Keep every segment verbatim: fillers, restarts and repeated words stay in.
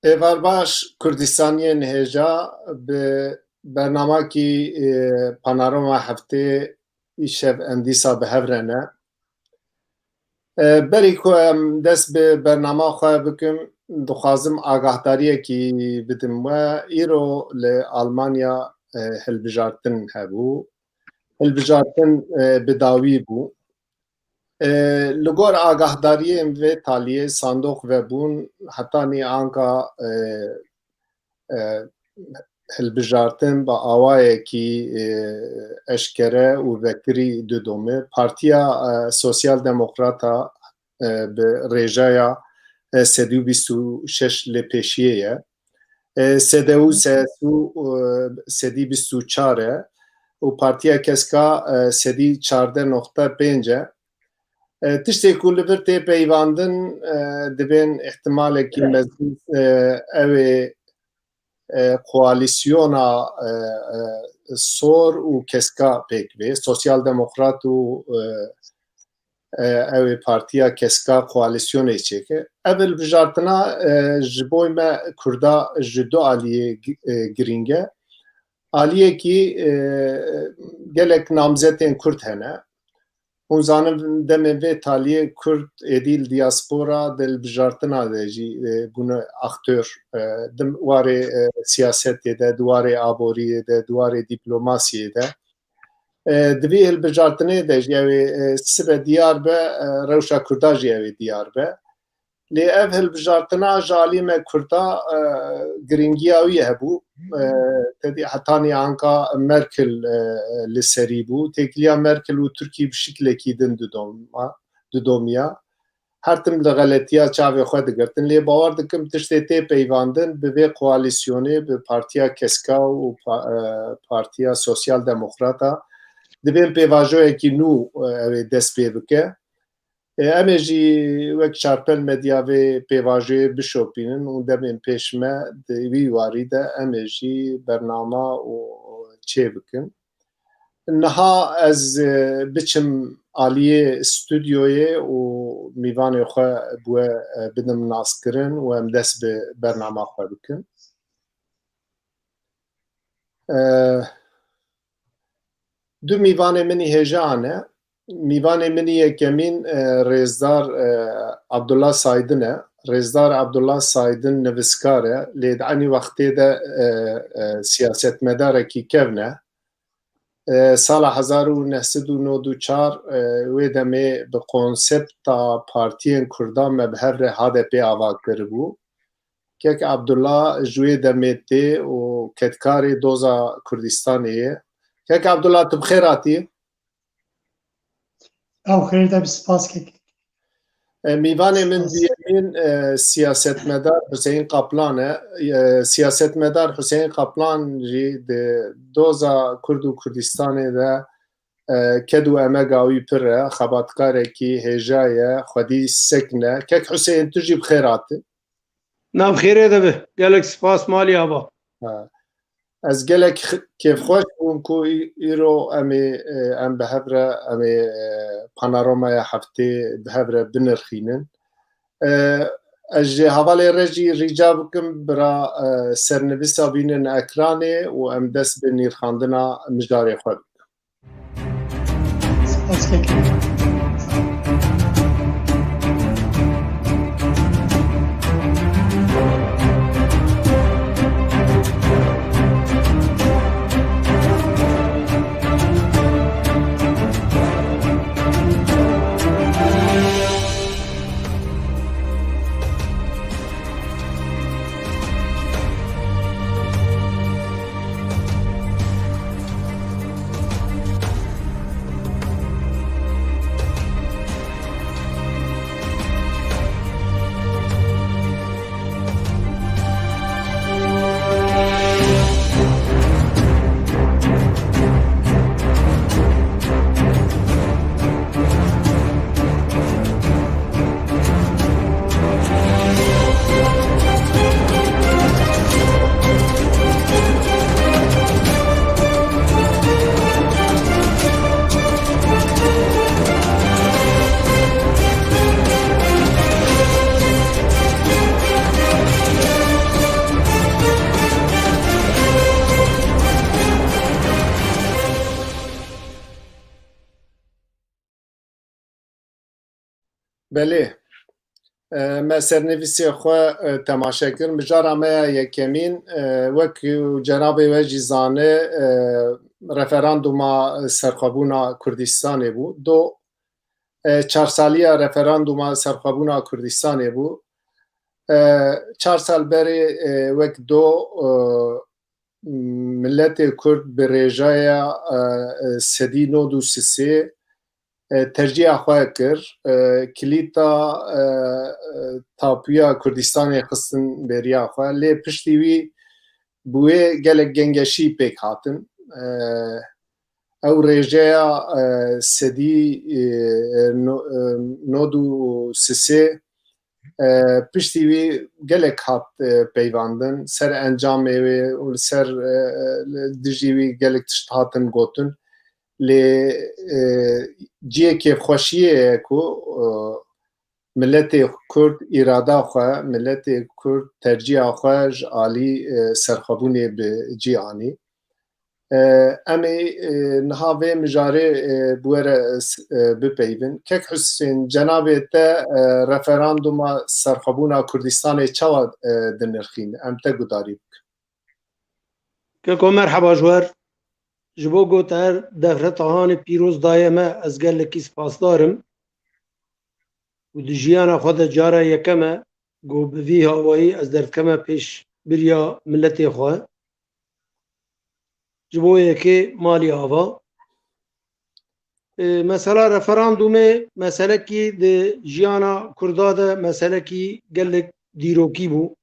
Êvar baş, Kurdistaniyên hêja bi bernamakî, e, Panorama Heftê îşev em dîsa bi hev re ne. E, berî ku em dest bi bernama xwe bikim, dixwazim agahdariyekî bidim we. Îro li Almanya, e, hilbijartin hebû. Hilbijartin, e, bi dawî bû. E, li gor agahdariyên vê taliyê sandoq vebûn, hetanî anka, e, e, hilbijartin bi awayekî, e, eşkere û vekirî didome. Partiya, e, Sosyal Demokrata, e, bi rêjeya, e, sed û bîst û şeş lê pêşiyê ye. E, S D U S S U, e, sedî bîst û çar e û Partiya Keska, e, sedî çardeh noqte pênc e. E, tiştê ku li vir tê peyvandin, e, dibên ihtimalekî mezin, e, ew ê, e, koalîsyona, e, e, sor û keska pêk bê. Sosyal Demokrat û, e, e, ew ê Partiya Keska koalîsyonê çêke. Ev hilbijartina, e, ji bo me Kurda ji du aliyê gi-, e, girîng e. Aliyekî, e, gelek namzetên Kurd hene. Hûn zanin demên vê taliyê Kurd êdî li diaspora di hilbijartina de jî, e, bûne aktör, e, di warê, e, siyasetê de, di warê aboriyê de, di warê dîplomasiyê de. E, di vî hilbijartinê de jî ew ê, e, sibe diyar be, e, rewşa Kurda jî ew ê diyar be. Lê ev hilbijartina ji alî me Kurda, e, girîngiya wî hebû. E, tedî hetanî anka Merkel, e, li serî bû. Têkiliya Merkel û Tirkî bi şiklekî din didoma, didomiya. Her tim li xeletiya çavê xwe digirtin. Lê bawer dikim tiştê tê peyvandin bi vê koalîsyonê, bi Partiya Keska û pa-, e, Partiya Sosyal Demokrata dibên pêvajoyekî nû, e, ew ê dest pê bike. E, em ê jî wek Çarpel Medya vê pêvajoyê bişopînin û demên pêş me di wî warî de em ê jî bernama û çê bikin. Niha ez, e, biçim aliyê stûdyoyê û mîvanê xwe bi we, e, bidim naskirin û em dest bi bernama xwe bikin. E, Du mîvanê min î hêja hene. Mîvanê min î yekemîn, e, rêzdar, e, Abdullah Saydin e. Rêzdar Abdullah Saydin nivîskar e, lê di enî wextê de, e, e, siyasetmedarekî kevn e. E, sala hezar û neh sed û nod û çar, e, wê demê bi konsepta partiyên Kurdan me bi hev re H D P ava kiribû. Kek Abdullah ji wê demê tê û kedkarê doza Kurdistanê ye. Kek Abdullah, tu bi xêr hatî. Ew xêr de bi, spas kek. E, mîvanê min duyemîn, e, siyasetmedar Huseyîn Kaplan e. E, siyasetmedar Huseyîn Kaplan jî di doza Kurd û Kurdistanê de, e, ked û emega wî pir e. Xebatkarekî hêja ye, xwedî sekn e. Kek Huseyîn, tu jî bi xêr hatî. Nav xêrê de be. Gelek spas malî ava. Ha. Ez gelek x-, kêfxweş bûm ku î-, îro em ê, e, em bi hev re em ê, e, Panoramaya Heftê bi hev re binirxînin. E, ez ji hevalê re jî rîca bikim bira, e, sernivîsa bînin ekranê û em dest bi nirxandina mijarê xwe bikin. Spas kek. Belê. E, me sernivîsê xwe, e, temaşe kir. Mijara me ya yekemîn, e, wek cenabê we jî zane, e, referanduma serxwebûna Kurdistanê bû. Do, e, çar saliya referanduma serxwebûna Kurdistanê bû. E, çar sal berê, e, wek do, e, miletê Kurd bi rêjeya, e, e, sedî nod û sisê, e, tercîha xwe kir. E, kilîta, e, e, tapuya Kurdistanê xistin beriya xwe. Lê piştî wî bi wê gelek gengeşî pêk hatin. E, ew rêjeya, e, sedî, e, no-, e, nod û sisê, e, piştî wî gelek hat, e, peyvandin. Ser encamê wê û li ser, e, li dijî wî gelek tişt hatin gotin. Lê, e, cihê kêfxweşiyê ye ku, e, miletê Kurd îrada xwe, miletê Kurd tercîha xwe ji alî, e, serxwebûnê bi cî anî. E, em ê, e, niha vê mijarê, e, bi we re, e, bipeyvin. Kek Husên, cenabê te, e, referanduma serxwebûna Kurdistanê çawa, e, dinirxîne? Em te gudarî bikin. Keko, merheba ji we re. Ji bo ku te her defreta hanê pîroz daye me, ez gelekî spasdar im. Û di jiyana xwe de cara yekem e ku bi vî hawayî ez derdikeme pêşbiriya miletê xwe. Ji bo yekê malî ava. E, mesela referandumê meselekî di jiyana Kurda de meselekî gelek dîrokî bû.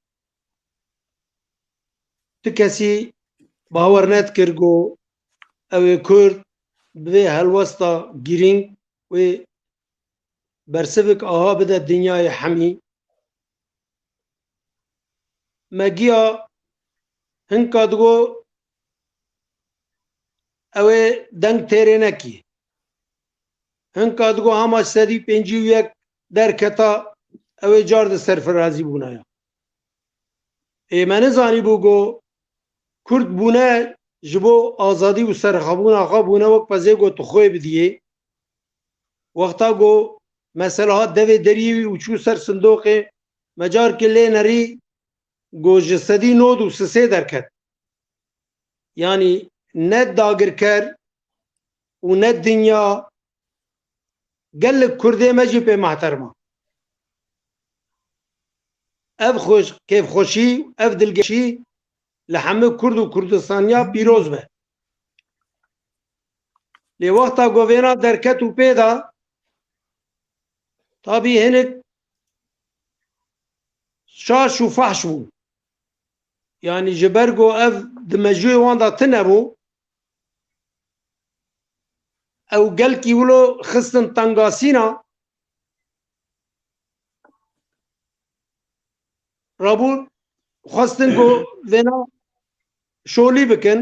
Ti kesî bawer nedikir ku ew ê Kurd bi vê helwesta girîng wê bersivik aha bide dinyayê hemî. Me giya hinka digo ew ê deng têrê nekî. Hinka digo hema sedî pêncî û yek derketa, ew ê car di serfirazî bûna ya. Ê me nizanîbû ku Kurd bûne ji bo azadî û serxwebûna xwe bûne wek pezê ku tu xwê bidiyê. Wexta ku mesela hat devê deriyê wî û çû ser sindoqê, me carkê lê nerî ku ji sedî nod û sisê derket. Yanî ne dagirker û ne dinya, gelek Kurdê me jî pê mehterim a. Ev xweş-, kêfxweşî, ev dilgeşî li hemû Kurd û Kurdistaniya pîroz be. Lê wexta govêna derket û pê da, tabî hinek şaş û fahş bûn. Yanî ji ber ku ev di mejûyê wan de tune bû, ew gelkî wilo xistin tengasîna, rabûn xwestin ku vêna şolî bikin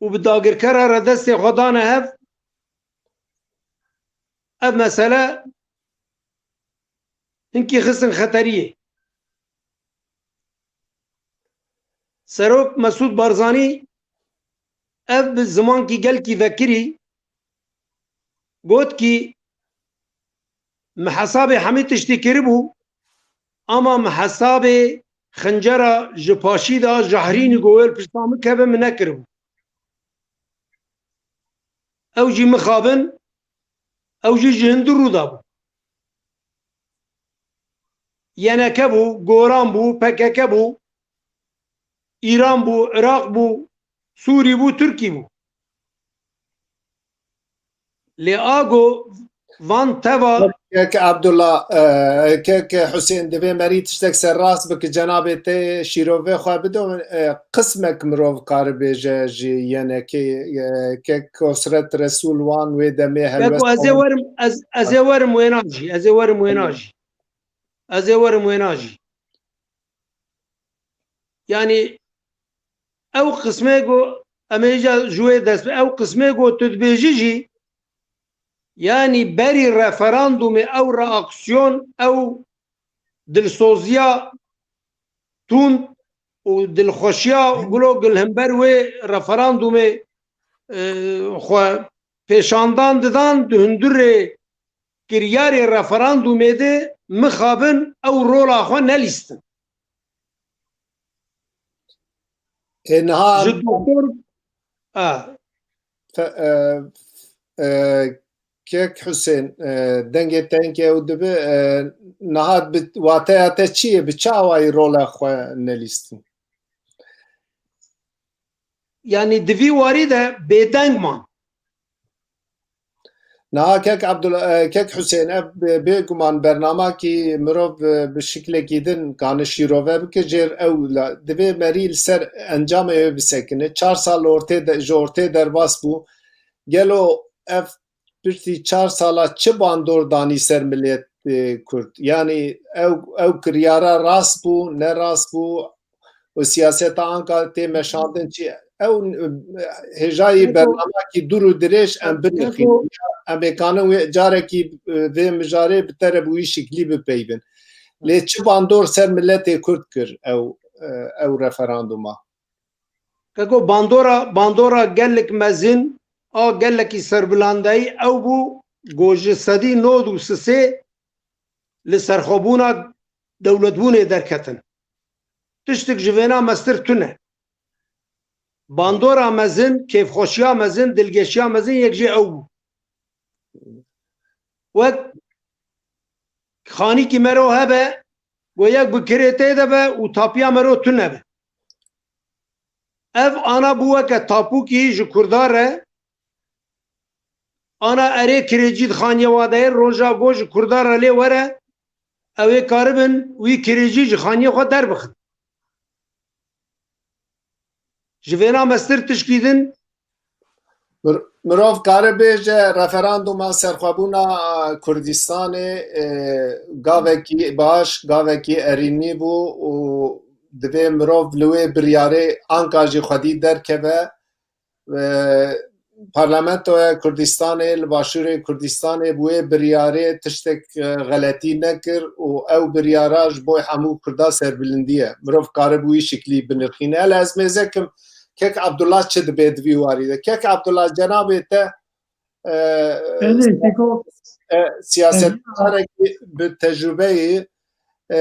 û bi dagirkera re destê xwe dane hev, ev mesele hinkî xistin xeteriyê. Serok Mesûd Barzanî ev bi zimankî gelkî vekirî got kî, "Mi hesabê hemî tiştî kiribû, ama mi hesabê xincera ji paşî de jehrînî ku wê li pişta min keve min nekiribû." Ew jî mixabin, ew jî ji hundir rû de bû. Y N K bû, Goran bû, P K K bû, Îran bû, Iraq bû, Sûrî bû, Tirkî bû. Lê ago van teva Kek Abdullah, e, Kek Husên, divê merî tiştek serrast bike, cenabê te şîrovê xwe bide, e, qismek mirov kare bêje ji Y N K, e, Kek Kosret Resûl wan wê demê Keko, helwest ez ê werim, ez, ez ê werim wêna jî, ez ê werim wêna jî. Ez ê werim wêna jî. Yanî ew qismê ku em ê îca ji wê dest bi, ew qismê ku tu dibêjî jî, yanî berî referandumê ew reaksiyon, ew dilsoziya tund û dilxweşiya gulok li hember wê referandumê, e, xwe pêşandan didan di hundirê kiryarê referandumê de mixabin ew rola xwe nelîstin. Ê niha Ji doktor a Fe- e, e, Kek Husên, e, dengê te hinkê ew dibe, e, niha bi wateya te çi ye? Bi çi awayî rola xwe nelîstin? Yanî di vî warî de bêdeng man. Niha kek Abdullah, e, kek Husên, ev bê- bêguman bernamakî mirov, e, bi şiklekî din kane şîrove bike, jêr ew la, divê merî li ser encamê wê bisekine. Çar sal li ortê de, ji ortê derbas bû. Gelo ev piştî çar sala çi bandor danî ser millet, e, Kurd? Yanî ew, ew kiryara rast bû, ne rast bû? Û siyaseta Anka tê meşandin çi? Ew, e, hêjayî Eko- bernamakî dûr û dirêj em binixînin. Eko- Em ê kanin wê carekî, e, vê mijarê bi te re bi wî şiklî bipeyvin. Lê çi bandor ser miletê Kurd kir ew, e, ew referanduma? Keko bandora, bandora gelek mezin a gelekî serbilandayî ew bû ku ji sedî nod û sisê li serxwebûna dewletbûnê derketin. Tiştik ji vêna mestir tune. Bandora mezin, kêfxweşiya mezin, dilgeşiya mezin yek jê ew bû. Wek xanîkî mero hebe, go yek bi kirê tê de be û tapiya mero tune be. Ev ana bû weke tapûkî ji Kurda re, ana erê kirêcî di xaniye wa de ye, roja go ji Kurda re lê were, ew ê karibin wî kirêcî ji xaniyê xwe derbixin. Ji vêna mestir tişkî din Mir- Mirov kare bêje referanduma serxwebûna Kurdistanê, e, gavekî baş, gavekî erînî bû û divê mirov li wê biryarê Anka jî xwedî derkeve. E, Parlamentoya Kurdistanê li Başûrê Kurdistanê bi wê biryarê tiştek, e, xeletî nekir û ew biryara ji bo hemû Kurda serbilindî ye. Mirov kare bi wî şiklî binirxîne. Hele ez mêze kim kek Abdullah çi dibe di vî warî de. Kek Abdullah, cenabê te, e, Belê, Keko, e, siyasetmedarekî bi tecrubeyê, e,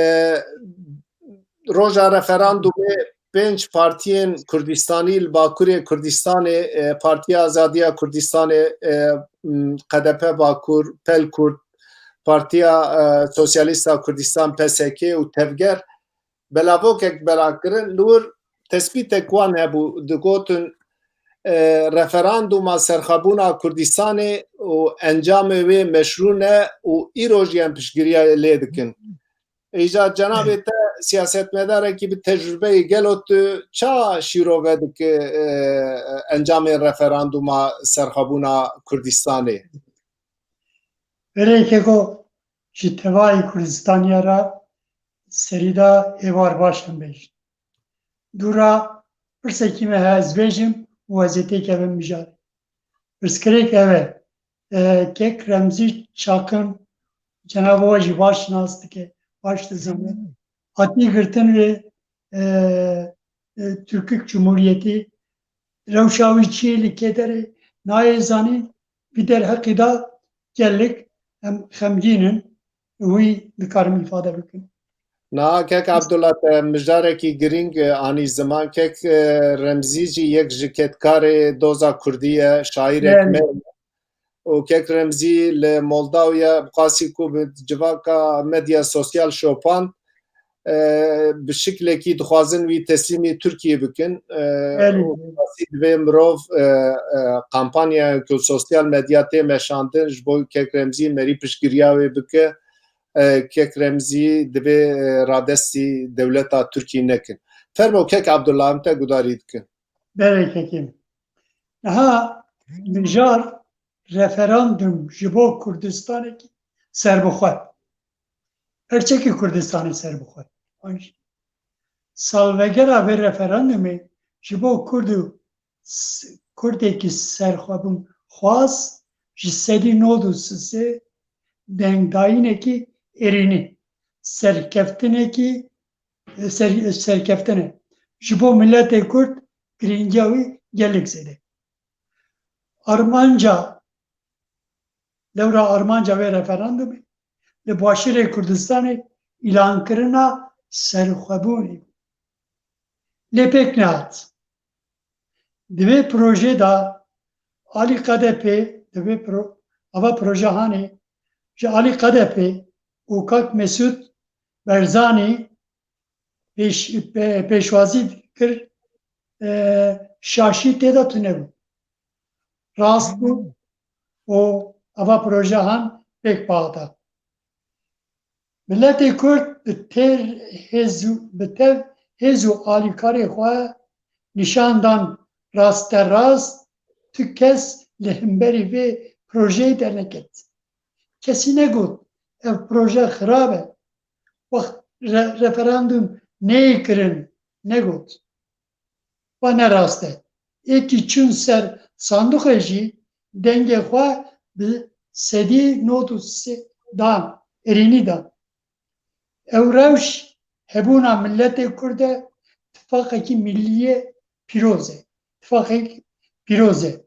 roja referandumê pênc partiyên Kurdistanî li Bakurê Kurdistanê, e, Partiya Azadiya Kurdistanê, e, m, K D P Bakur, Pel Kurd, Partiya, e, Sosyalîsta Kurdistan, P S K û Tevger, belavokek bela kirin, li wir tespîtek wan hebû, digotin, e, referanduma serxwebûna Kurdistanê û encamê wê meşrû ne û îro jî em piştgiriya lê dikin. Îca cenabê te siyasetmedarekî bi tecrubeyê, gelo tu ça şîrove dike, e, encamên referanduma serxwebûna Kurdistanê? Belê Keko, ji tevayî Kurdistaniya re serî de êvar baş em bêjin. Dûra pirsekî me heye ez bêjim û ez ê têkevim mijarê. Pirsgirêk ev e, e, kek Remzî Çakin, cenaba we jî baş nas dike, baş dizane. Hatî girtin wê, e, e, Tirkik Cumhuriyetî, rewşa wî çi ye li kê derê nayê zanîn, vî derheqî de gelek em xemgîn in, wî dikarim îfade bikim. Niha kek Abdullah te mijarekî girîng, e, anî ziman. Kek, e, Remzî jî yek ji kedkarê doza kurdî ye, şaîrek me ye. Û kek Remzî li Moldawya bi qasî ku bi civaka medya sosyal şopand, e, bi şiklekî dixwazin wî teslîmî Tirkiyê bikin. E, û bi qasî divê mirov, e, e, kampanyayeke sosyal medya tê meşandin ji bo kek Remzî merî piştgiriya wê bike. E, kek Remzî divê, e, radestî dewleta Tirkî nekin. Fermo kek Abdullah, em te gudarî dikin. Belê kekê. Niha mijar referandum ji bo Kurdistanekî serbixwe. Her çekî Kurdistanê serbixwe. Salvegera vê referandumê ji bo Kurd û s-, Kurdekî serxwebûn xwaz ji sedî nod û sisê dengdayînekî êrînî, serkeftinekî, ser-, serkeftin e. Ji bo miletê Kurd girîngiya wî gelek zêde. Armanca lewra armanca vê referandumê li Başûrê Kurdistanê îlankirina serxwebûnê bû. Lê pêk nehat. Di vê projê de alî K D P, di vê pro, ava proje hanê ji alî K D P û kak Mesûd Barzanî pêş, pê-, pêşwazî kir, e, şaşî tê de tune bû. Rast bû û ava proje han pêk pahata. Miletê Kurd bi têr hêz û, bi tev hêz û alîkarê xwe nîşan dan rasterast tu kes li hemberî vê projeyê derneket. Kesî negot ev proje xirab e. Wext re-, referandum neyê kirin, negot. Va ne rast e. Êkî çûn ser sanduxê jî dengê xwe bi sedî nod û sê dan, erênî dan. Ew rewş hebûna miletê Kurd e, tifaqekî millî ye, pîroz e. Tifaqek pîroz e.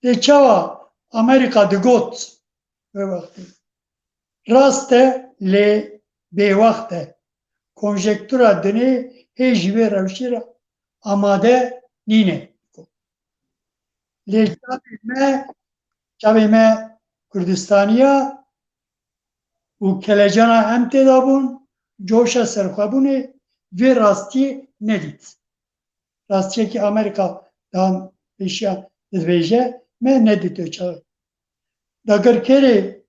Lê çawa Amerîka digot wê wextê? Rast e, lê bêwext e. Konjektura dinê hê ji vê rewşê re amade nîne. Lê çavê me, çavê me Kurdistaniya û kelecana em tê de bûn, coşa serxwebûnê vê rastiyê nedît. Rastiyekî Amerîka dan pêşiya dibêje, me nedît o çaxê. Dagirkerê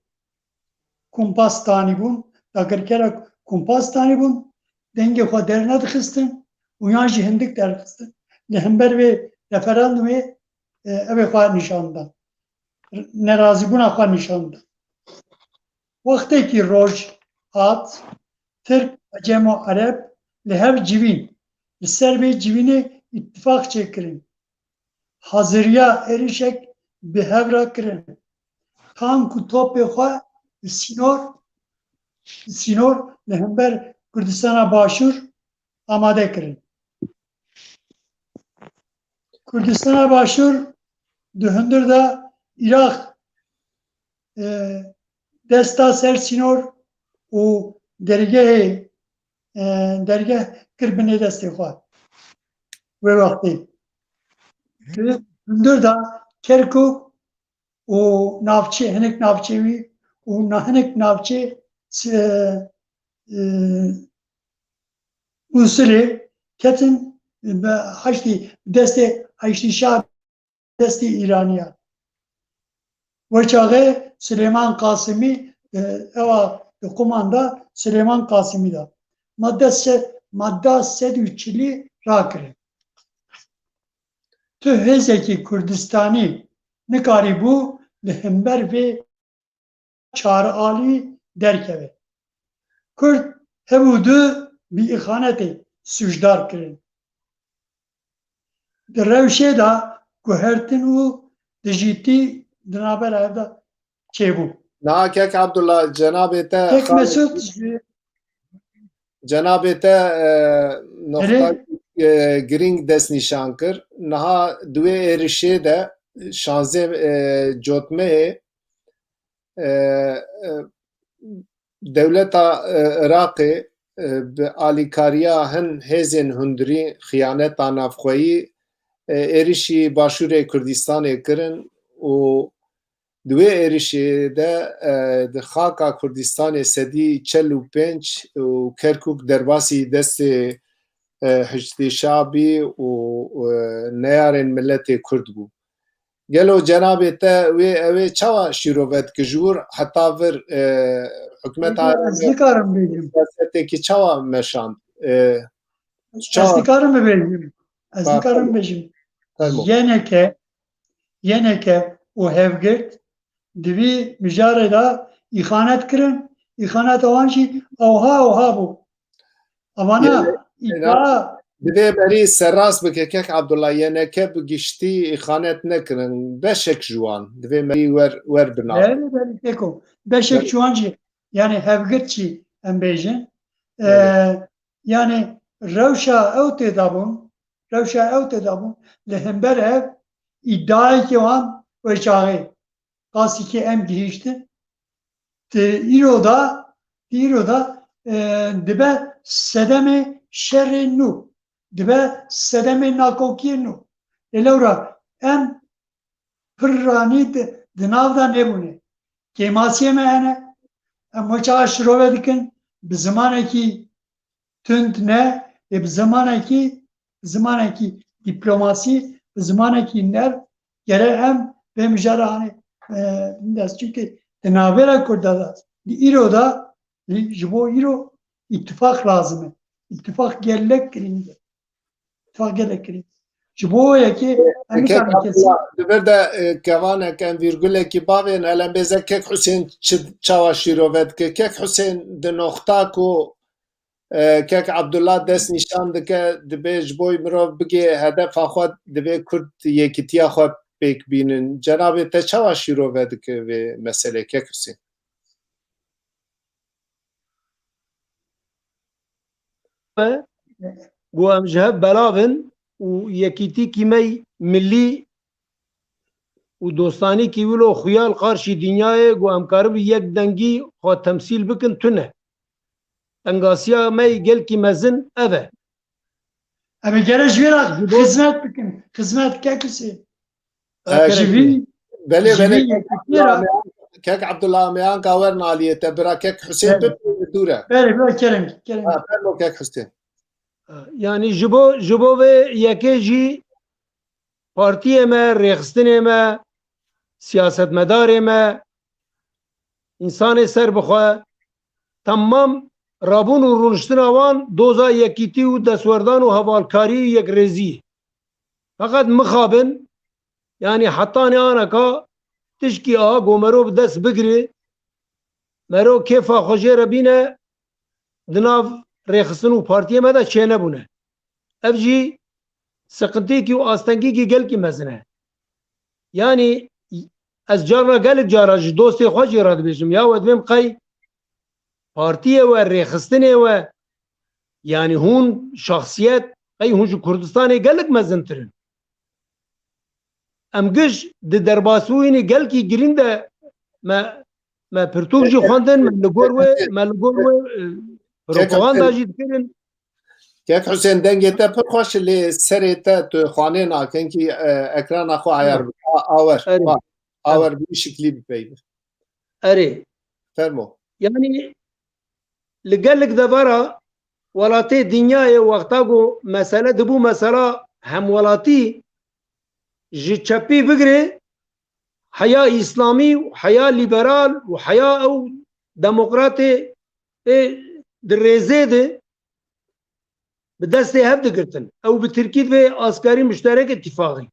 kumpas danîbûn, dagirkera kumpas danîbûn, dengê xwe dernedixistin û yan jî hindik derdixistin. Li hember vê referandumê, e, ev ê xwe nîşan dan. Nerazîbûna xwe nîşan dan. Wextekî roj hat, Tirk, Ecem û Ereb li hev civîn, li ser vê civînê îttifaq çêkirin. Haziriya êrişek bi hev re kirin. Tank û topê xwe li sînor, li sînor li hember Kurdistana Başûr amade kirin. Kurdistana Başûr di hundir de Iraq, e, dest da ser sînor û dergehê, e, dergeh kir binê destê xwe. Wê wextê. Di hundir de Kerkûk û navçe, hinek navçe wî û na-, hinek navçe, e, e, Mûsilê ketin bi haştî, destê haştî şah, destê Îraniya. Wê çaxê Silêman Qasimî, e, ewa di Quman de Silêman Qasimî de. Madde se-, madda sed û çilî rakirin. Tu hêzekî Kurdistanî nikarîbû li hember vê çar alî derkeve. Kurd hev û du bi îxanetê sûcdar kirin. Di rewşê de guhertin û dijîtî di navbera hev de çêbû. Niha kek Abdullah, cenabê te Kek xalê Mesûd ji cenabê te, e, noxta, Erê? e, girîng destnîşan kir. Niha di wê êrişê de şanzê, e, cotmeyê, e, e, dewleta, e, Iraqê, e, bi alîkariya hin hêzên hundirî, xiyaneta navxweyî, e, êrişî Başûrê Kurdistanê kirin û di wê êrişê de, e, di xaka Kurdistanê sedî çel û pênc û Kerkûk derbasî destê, e, Hiştî Şabî û, e, neyarên miletê Kurd bû. Gelo cenabê te wê, ew ê çawa şîrove dike ji wir heta vir, e, hikûmeta Peki, ez nikarim bêjim. Siyaseteke çawa meşand? E, Ez çawa nikarim bibêjim. Ez Ba, nikarim tamam. bêjim. Tamam. Y N K, Y N K û Hevgirt di vî mijarê de îxanet kirin. Îxaneta wan jî ewha ewha bû. Evana Yani, îddia Di vê berî serrast bike kek Abdullah, Y N K bi giştî îxanet nekirin. Beşek ji wan. Di vê berî wer, wer bi nav. Belê, belê, teko. Beşek Belê. ji wan jî, yani Hevgirt jî em bêjin. Belê. E, yani rewşa ew tê de bûn, rewşa ew tê de bûn, li hember ev îddiayekê wan wê çaxê. qasî ke em gihîştin, di îro de, di îro de, e, dibe sedemê şerê nû, dibe sedemê nakokiyê nû. Lê lewra em pir ranî di, di nav de nebûne. Kêmasiyê me hene. Em wê çawa şirove dikin, bi zimanekî tund ne, ê bi zimanekî, zimanekî dîplomasî, bi zimanekî nerm gere em vê mijara hanê, e, dest. Çimkî di navbera Kurda de, di îro de, di, ji bo îro îtifaq lazim e. Îtifaq gelek girîng e. Îtifaq gelek girîng. Ji bo yekê em Kek nikarin kesî. Abdullah, di vir de, e, kevanek em vîrgulekî bavên, hele em bêze Kek Husên çi, çawa şîrove dike. Kek Husên di noxta ku, e, Kek Abdullah dest nîşan dike, dibê ji bo mirov bigê hedefa xwe, divê Kurd yekîtiya xwe pêk bînin. Cenabê te çawa şîrove dike vê meselê, Kek Husên? Ku em ji hev belav in û yekîtîkî me yî millî û dostanîkî wilo xuya li qarşî dinyayê ku em karibin yek dengî xwe temsîl bikin tune. Tengasiya me yî gelkî mezin ev e. Em ê gere ji wê re Ji bo xizmet bikin. Xizmet Kek Husên. E, Ji vî, belê, ji belê, vî Kek yekîtiye Abdullah re Ameyan, Kek Abdullah Ameyan ka werin aliyê te, bira Kek Husên Belê. Bipê dûr e. Belê, belê, kerem, kerem. Ha, fermo Kek Husên. Yanî ji bo, ji bo vê yekê jî partiyê me, rêxistinê me, siyasetmedarê me, însanê serbixwe, temam rabûn û rûniştina wan doza yekîtî û destwerdan û hevalkarî û yekrêzî. Feqet mixabin, yanî hetanî aneka tişkî a ku mero bi dest bigirê, mero kêfa xwe jê re bîne, di nav rêxistin û partiyê me de çênebûne. Ev jî siqintiyekî û astengiyekî gelkî mezin e. Yanî ez carna gelek cara ji dostê xwe jî re dibêjim, ya we divêm qey partiyê we, rêxistinê we, yanî hûn şexsiyet, qey hûn ji Kurdistanê gelek mezintir in. Em giş di derbasbûyînê gelkî girîng de me, me pirtûk jî xwendin, me li gor wê, me li gor wê, e, propaganda jî dikirin. Kek Husên, dengê te pir xweş e, lê serê te tu xwanê nakin kî, e, ekrana xwe ayar bike. A-, awer. Erê. Awer bi wî şiklî bipeyve. Erê. Fermo. Yanî li gelek devera welatê dinyayê wexta ku mesele dibû mesela hemwelatî, ji çepî bigirê heya îslamî û heya lîberal û heya ew demokratê ê di rêzê de bi destê hev digirtin. Ew bi tirkî divê askerî muşterek îtîfaqî.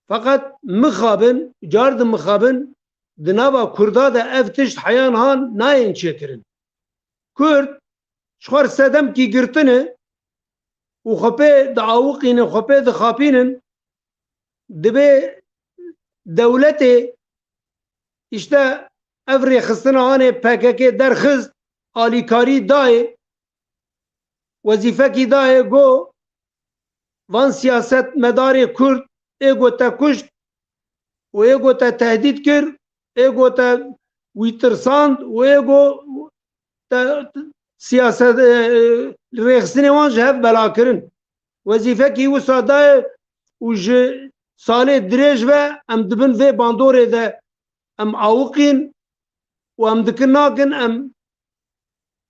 Feqet mixabin, car di mixabin, di nava Kurda de ev tişt heyan han nayên çêkirin. Kurd ji xwe sedemkî girtine û xwe pê diawiqînin, xwe pê dixapînin, dibê dewletê, îşte ev rêxistina hanê P K K derxist, alîkarî dayê, wezîfekî dayê, got, van siyasetmedarê Kurd ê got te kuşt û ê got te tehdît kir, ê got te wî tirsand û ê got te siyaset, e, e, rêxistinê wan ji hev bela kirin. Wezîfekî wisa dayê û ji salê dirêj ve em di bin vê bandorê de em awiqîn û em dikin nakin, em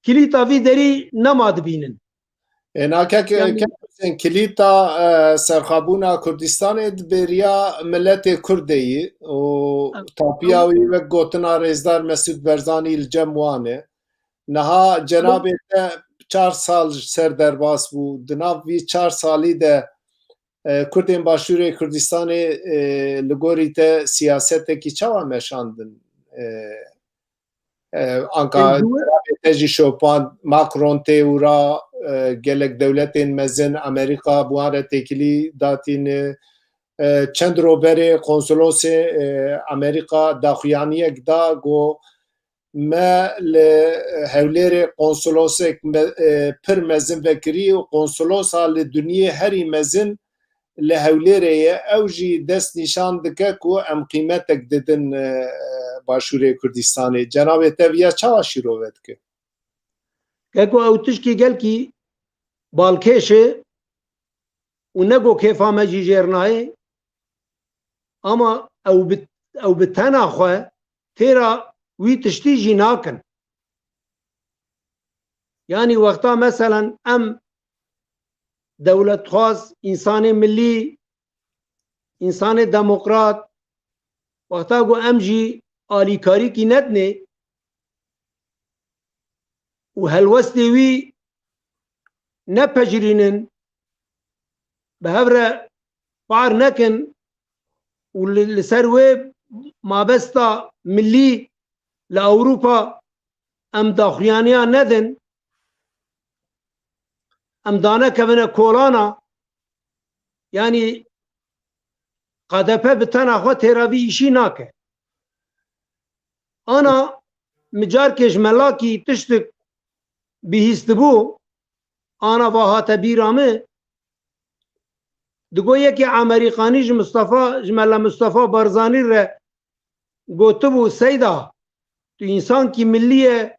kilîta vî derî nema dibînin. Ê, na kek, Yanî kek Husên, kilîta, e, serxabûna Kurdistanê di bêriya miletê Kurdê yî û Em, tapiya em, wî wek gotina rêzdar Mesûd Berzanî li cem wan e. Niha cenabê te çar sal ji ser derbas bû. Di nav vî çar salî de, e, Kurdên Başûrê Kurdistanê, e, li gorî te siyasetekî çawa meşandin? E, e, anka Ê, ji cenabê te jî şopand, Macron tê û ra, e, gelek dewletên mezin, Amerîka bi wan re têkilî datîne. E, çend roj berê konsolosê, e, Amerîka daxuyaniyek da, got, me li Hewlêrê konsolosek me, e, pir mezin vekirî û konsolosa li dinyê herî mezin li Hewlêrê ye, ew jî dest nîşan dike ku em qîmetek didin, e, Başûrê Kurdistanê. Cenabê te viya çawa şîrove dike? Keko, ew tişkî gelkî balkêş e û ne ku kêfa me jî jêr nayê, ama ew bi, ew bi tena xwe têra wî tiştî jî nakin. Yanî wexta meselen em dewletxwaz, însanê milî, însanê demokrat, wexta ku em jî alîkarîkî nedinê û helwestê wî nepejirînin, bi hev re par nekin û li, li ser wê mabesta milî li Ewropa em daxuyaniya nedin, em danekevine kolana, yanî K D P bi tena xwe têra vî îşî nake. Ana min carkê ji melakî tiştik bihîstibû, ana va hate bîra min, digo yekê Amerîkanî ji Mustafa, ji Mela Mustafa Barzanî re gotibû, Seyda, tu însankî milî ye,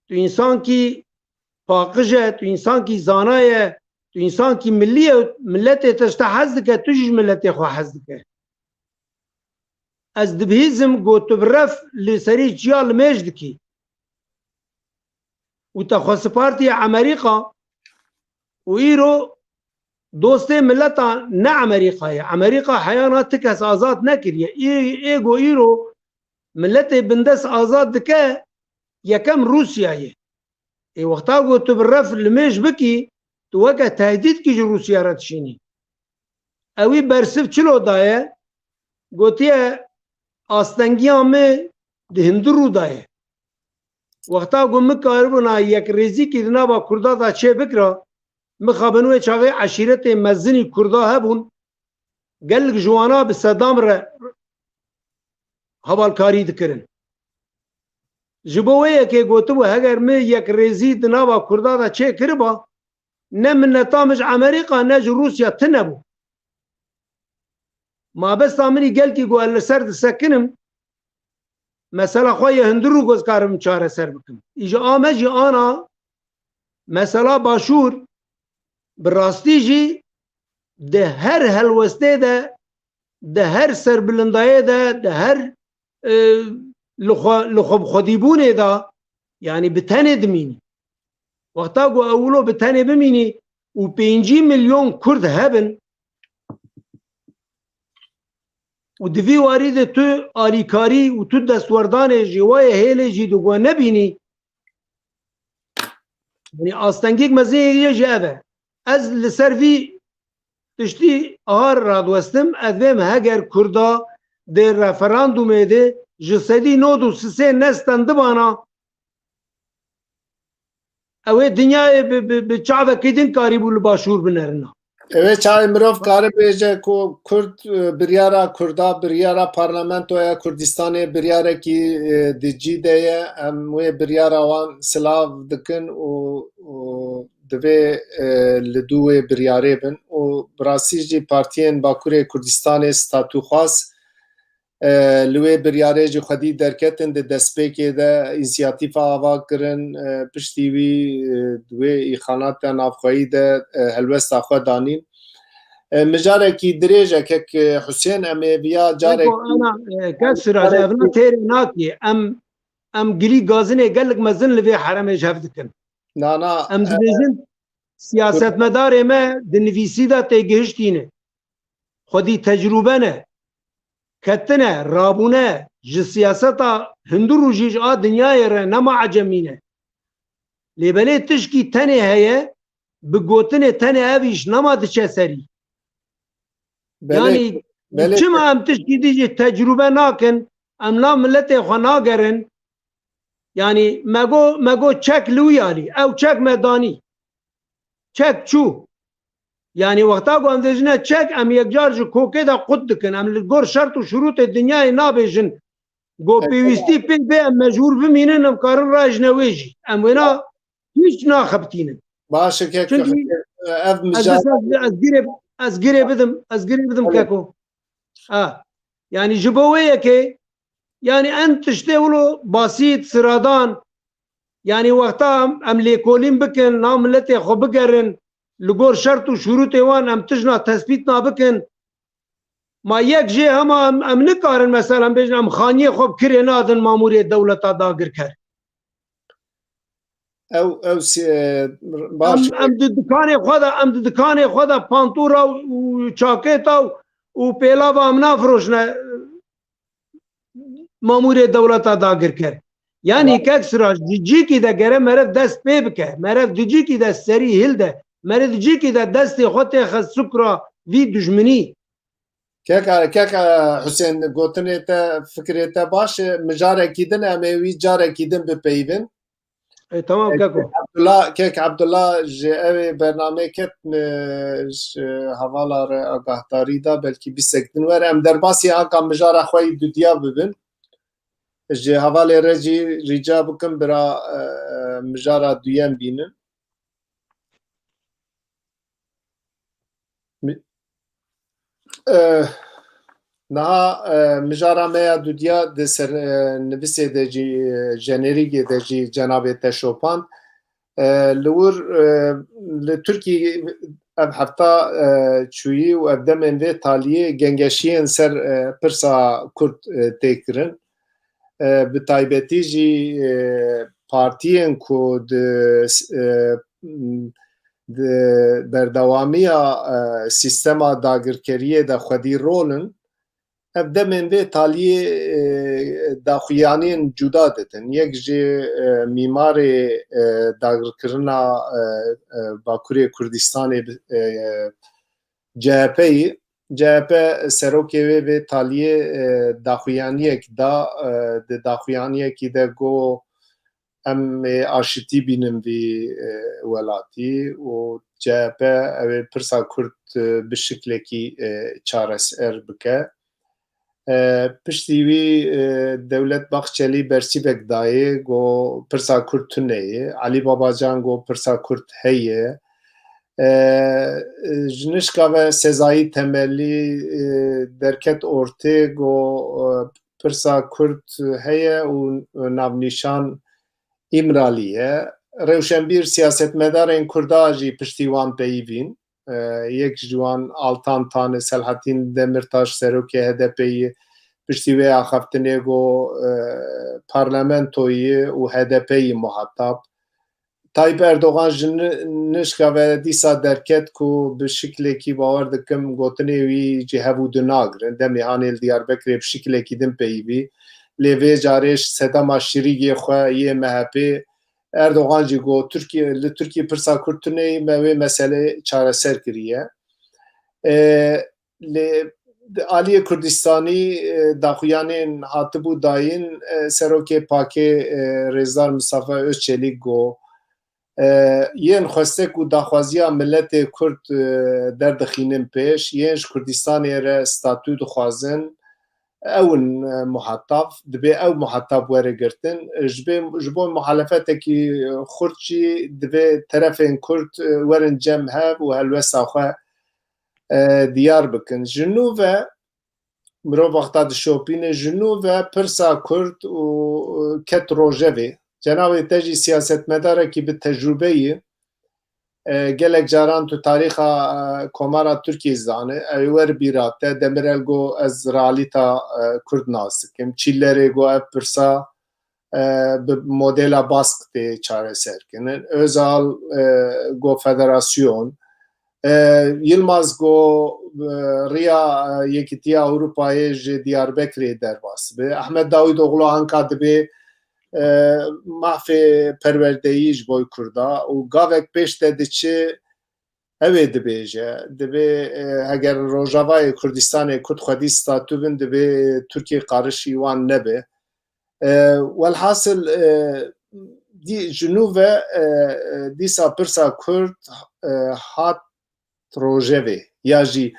tu însankî paqij e, tu însankî zana ye, tu însankî milî ye, miletê te ji te hez dike, tu jî ji miletê xwe hez dike. Ez dibihîzim ku tu bi ref li serî çiya limêj dikî. Û te xwe sipartiye Amerîka û îro dostê mileta ne Amerîka ye. Amerîka heyana ti kes azad nekiriye. Ê, ê ku îro miletê bindest azad dike, yekem Rûsya ye. Ê wexta ku tu bi ref limêj bikî, tu weke tehdîdkî ji Rûsya re dişînî. Ewî bersiv çilo daye, gotiye, astengiya min di hundirû de ye. Wexta ku min karibûna yekrêzîkî di nava Kurda de çêbikira, mixabin wê çaxê eşîretê mezinî Kurda hebûn, gelek ji wana bi Sedam re hevalkarî dikirin. Ji bo wê yekê gotibû, heger min yekrêzî di nava Kurda de çêkiriba, ne minneta min ji Amerîka ne ji Rûsya tune bû. Mabesta min î gelkî ku ez li ser disekinim, mesela xwe yê hundirû ku ez karim çareser bikim. Îja a me jî ana mesela Başûr bi rastî jî di her helwestê de, di her serbilindayê de, di her, e, li xwe, li xwe bi xwedîbûnê de, yanî bi tenê dimînî. Wexta ku ew wilo bi tenê bimînî û pêncî milyon Kurd hebin û di vî warî de tu alîkarî û tu destwerdanê ji wê hêlê jî di ku nebînî, yanî astengîk mezin yê jî ev e. Ez li ser vî tiştî ahar radiwestim, ez vêm heger Kurda di referandumê de ji sedî nod û sisê nestendibana, ew ê dinyayê bi, bi, bi çavekî din karîbû li Başûr binerina. Ew ê çavê mirov kare bêje ku Kurd, e, biryara Kurda, biryara Parlamentoya Kurdistanê biryarekî, e, di cî de ye. Em wê biryara wan silav dikin û, û divê, e, li dû wê biryarê bin. Û bi rastî jî partiyên Bakurê Kurdistanê statûxwaz, e, li wê biryarê jî xwedî derketin, di destpêkê de însiyatîfa ava kirin, e, piştî wî, e, di wê îxanata navxweyî de, e, helwesta xwe danîn. E, mijarekî dirêj e, kek, e, Husên, em ê viya carek Eko, ana, e, kek Siraj, ev na têrê nakê. Em, em gilî gazinê gelek mezin li vê heremê ji hev dikin. Na, na, Em e, dibêjin, siyasetmedarê me di nivîsî de têgihiştî ne. Xwedî tecrûbe ne, ketine, rabûne, ji siyaseta hundir û jî ji a dinyayê re nema ecemî ne. Lê belê tişkî tenê heye, bi gotinê tenê ev îş nema diçe serî. Belê, Yanî belê. Çima em tişkî dî jî tecrûbe nakin, em na miletê xwe nagerin? Yanî me got, me got çek li wî alî, ew çek me danî. Çek çû. Yanî wexta ku em dibêjine çek, em yekcar ji kokê de qut dikin. Em li gor şert û şurûtê dinyayê nabêjin. Go pêwîstî pê bê em mecbûr bimînin, em karin rajine wê jî. Em wêna hîç naxebitînin. Baş e, kek Çünkü Husên, ev ez, mijara ez, ez girê, Ez girê bidim, ez girê bidim keko. Ha. Yani ji bo wê yekê, yani en tiştê wilo basît, siradan, yani wexta em, em lêkolîn bikin, na miletê xwe bigerin, li gor şert û şurûtê wan em tijna tespît na bikin. Ma yek jê hema em, em nikarin mesela em bêjin em xaniyê xwe bi kirê nadin mamûrê dewleta dagirker. Ew, ew si-, e, baş. Em, em di dikanê xwe de, em di dikanê xwe de pantûra û çakêta û, û pêlava em nafiroşine mamûrê dewleta dagirker. Yani kek Siraj, di cîkî de gere meriv dest pê bike. Meriv di cîkî de serî hilde. Meriv di cîkî de destê xwe têxe sukra vî dijminî. Kek, kek Husên, gotinê te, fikrê te baş e. Mijarekî din em ê wî carekî din bipeyivin. E, tamam, kek keko. Abdullah, kek Abdullah ji ew ê bernameyê ket, e, ji hevala re agahdarî da, belkî bîstek din were. Em derbasî anka mijara xwe yî dudiya bibin. Ji hevalê re jî rica bikim bira, e, mijara duyem bînin. Mi-, e, niha, e, mijara me ya dudiya di ser, e, nivîsê de jî, e, jenerîgê de jî cenabê te şopand. E, li wir, e, li Tirkî ev hefta, e, çûyî û ev demên vê taliyê gengeşiyên ser, e, pirsa Kurd, e, tê kirin. E, bi taybetî jî, e, partiyên ku di, e, di berdewamiya, e, sîstema dagirkeriyê de xwedî rol in, ev demên vê taliyê, e, daxuyaniyên cuda didin. Yek ji, e, mîmarê, e, dagirkirina, e, e, Bakurê Kurdistanê, e, C H P'yî, C H P serokê wê vê taliyê, e, daxuyaniyek da, e, di daxuyaniyekî de got, em ê aşitî bînin vî, e, welatî û C H P ew ê pirsa Kurd, e, bi şiklekî, e, çareser bike. E, piştî wî, e, Dewlet Bahçelî bersîvek dayê, got pirsa Kurd tune ye. Elî Babacan got pirsa Kurd heye. E, ji nişka ve Sezayî Temelî, e, derket ortê, got, e, pirsa Kurd heye û navnîşan Îmralî ye. Rewşenbîr, siyasetmedarên Kurda jî piştî wan peyivîn. E, yek ji wan Altan Tan e, Selahattin Demirtaş, serokê H D P'yê, piştî wê axaftinê got, e, parlamentoyê û H D P'yê muhatab. Tayyip Erdogan ji ni-, nişka ve dîsa derket ku bi şiklekî bawer dikim gotinê wî cî hev û du nagirin. Demê hanê li Diyarbekirê bi şiklekî din peyivî. Lê vê carê ji sedema şirîgê xwe yê M H P Erdogan jî got, Tirkiye, li Tirkiye pirsa Kurd tune ye, me wê meselê çareser kiriye. E, lê di aliyê Kurdistanî, e, daxuyanên hatibû dayîn, e, serokê pakê, e, Rêzdar Mistefa Özçelîk got, e, yên xwestek û daxwaziya miletê Kurd, e, derdixînin pêş, yên ji Kurdistanê re statû dixwazin, ew in, e, muhatab, dibê ew muhatab were girtin. Ji bê, ji bo muhalefetekî xurt jî divê terefên Kurd, e, werin cem hev û helwesta xwe, e, diyar bikin. Ji nû ve, mirov wexta dişopîne, ji nû ve pirsa Kurd û, e, ket rojevê. Cenabê te jî siyasetmedarekî bi tecrûbe yî. E, gelek caran tu tarîxa, e, Komara Tirkiyê zane, ew ê wer bîra te, Demirel got, ez realîta, e, Kurd nas dikim. Çîlerê got, ev pirsa, e, bi modela Bask tê çareserkirin. Özal, e, got federasyon. E, Yilmaz got, e, riya, e, Yekîtiya Ewropayê ji Diyarbekirê derbas dibe. Ehmed Dawîdoglu anka dibê, e, mafê perwerdeyî ji bo Kurda û gavek pêş de diçe, ew ê dibêje, dibê, e, heger Rojavayê Kurdistanê Kurd xwedî statû bin, dibê Tirkiye qarişî wan nebe. E, welhasil, e, dî-, ji nû ve, e, e, dîsa pirsa Kurd, e, hat rojevê ya jî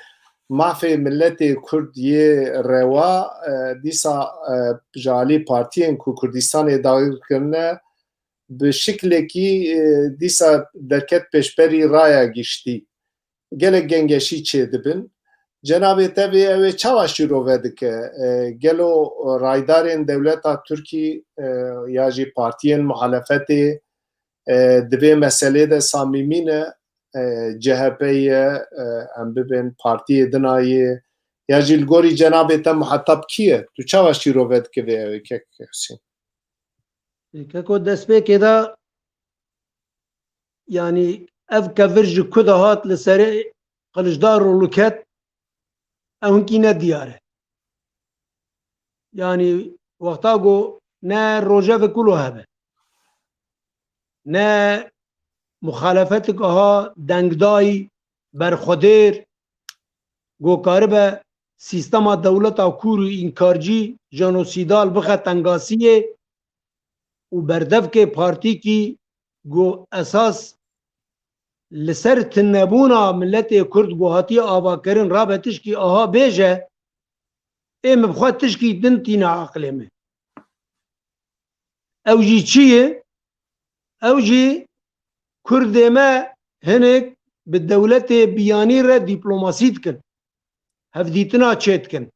mafê miletê Kurd yê rewa, e, dîsa, e, ji alî partiyên ku Kurdistanê dagir kirine bi şiklekî, e, dîsa derket pêşberî raya giştî. gelek gengeşî çêdibin. Cenabê te vê ew ê çawa şîrove dike? E, gelo raydarên dewleta Tirkî, e, ya jî partiyên muhalefetê, e, di vê meselê de samîmî ne? E, C H P ye, e, em bibên partiyê dinayê, ya jî li gorî cenabê te muhetab kî ye? Tu çawa şîrove dike vê ew ê, kek Husên? Keko, destpêkê de, yanî, ev kevir ji ku de hat li serê Kiliçdaroglu ket, ew hinkî ne diyar e. Yanî, wexta ku ne rojevek wilo hebe, ne muxalefetik aha dengdayî, berxwedêr, ku karibe sîstema dewleta kûr û înkarcî, jenosîdal bixe tengasiyê û berdevkê partîkî ku esas li ser tunebûna miletê Kurd ku hatiye avakirin rabe tişkî aha bêje, ê min bi xwe tişkî din tîne aqilê min. Ew jî çi ye? Ew jî Kurdê me hinek bi dewletê biyanî re dîplomasî dikin. Hevdîtina çêdikin.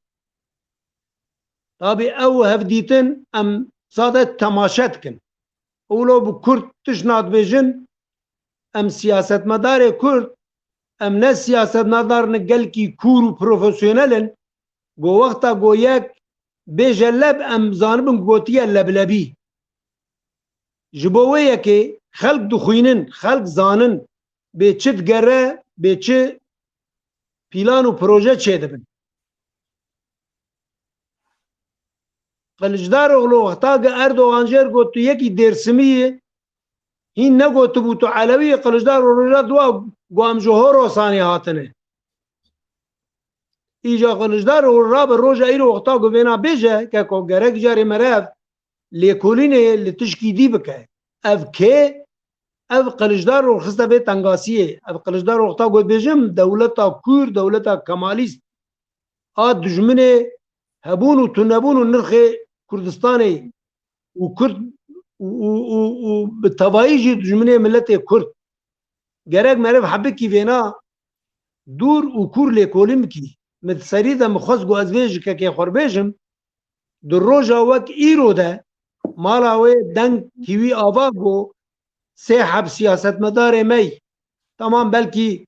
Tabî ew hevdîtin em sade temaşe dikin. Wilo bi Kurd tişt nadibêjin, em siyasetmedarê Kurd, em ne siyasetmedarine gelkî kûr û profesyonel in, go wexta go yek bêje leb, em zanibin gotiye leblebî. Ji bo wê yekê xelk dixwînin, xelk zanin bê çi digere, bê çi pîlan û proje çêdibin. Kiliçdaroglu wexta ki Erdogan jêr got tu yekî Dêrsimî yî, hîn negotibû tu Elewî yî, Kiliçdaroglu roja dua got em ji Horasanê hatine. Îca Kiliçdaroglu rabe roja îro wexta ku vêna bêje, keko gerek carê mere ev lêkolînê li tişkî dî bike. Ev kê? Ev Kiliçdaroglu xiste vê tengasiyê. Ev Kiliçdaroglu wexta ku dibêjim dewleta kûr, dewleta kemalîst a dijminê hebûn û tunebûn û nirxê Kurdistanê û Kurd û, û, û, û bi tevayî jî dijminê miletê Kurd. Gerek meriv hebikî vêna dûr û kûr lêkolîn bikî. Min di serî de min xwest ku ez vê ji kekê xwe re bêjim, di roja wek îro de mala wê deng tî wî ava ku sê heb siyasetmedarê me yî. Tamam, belkî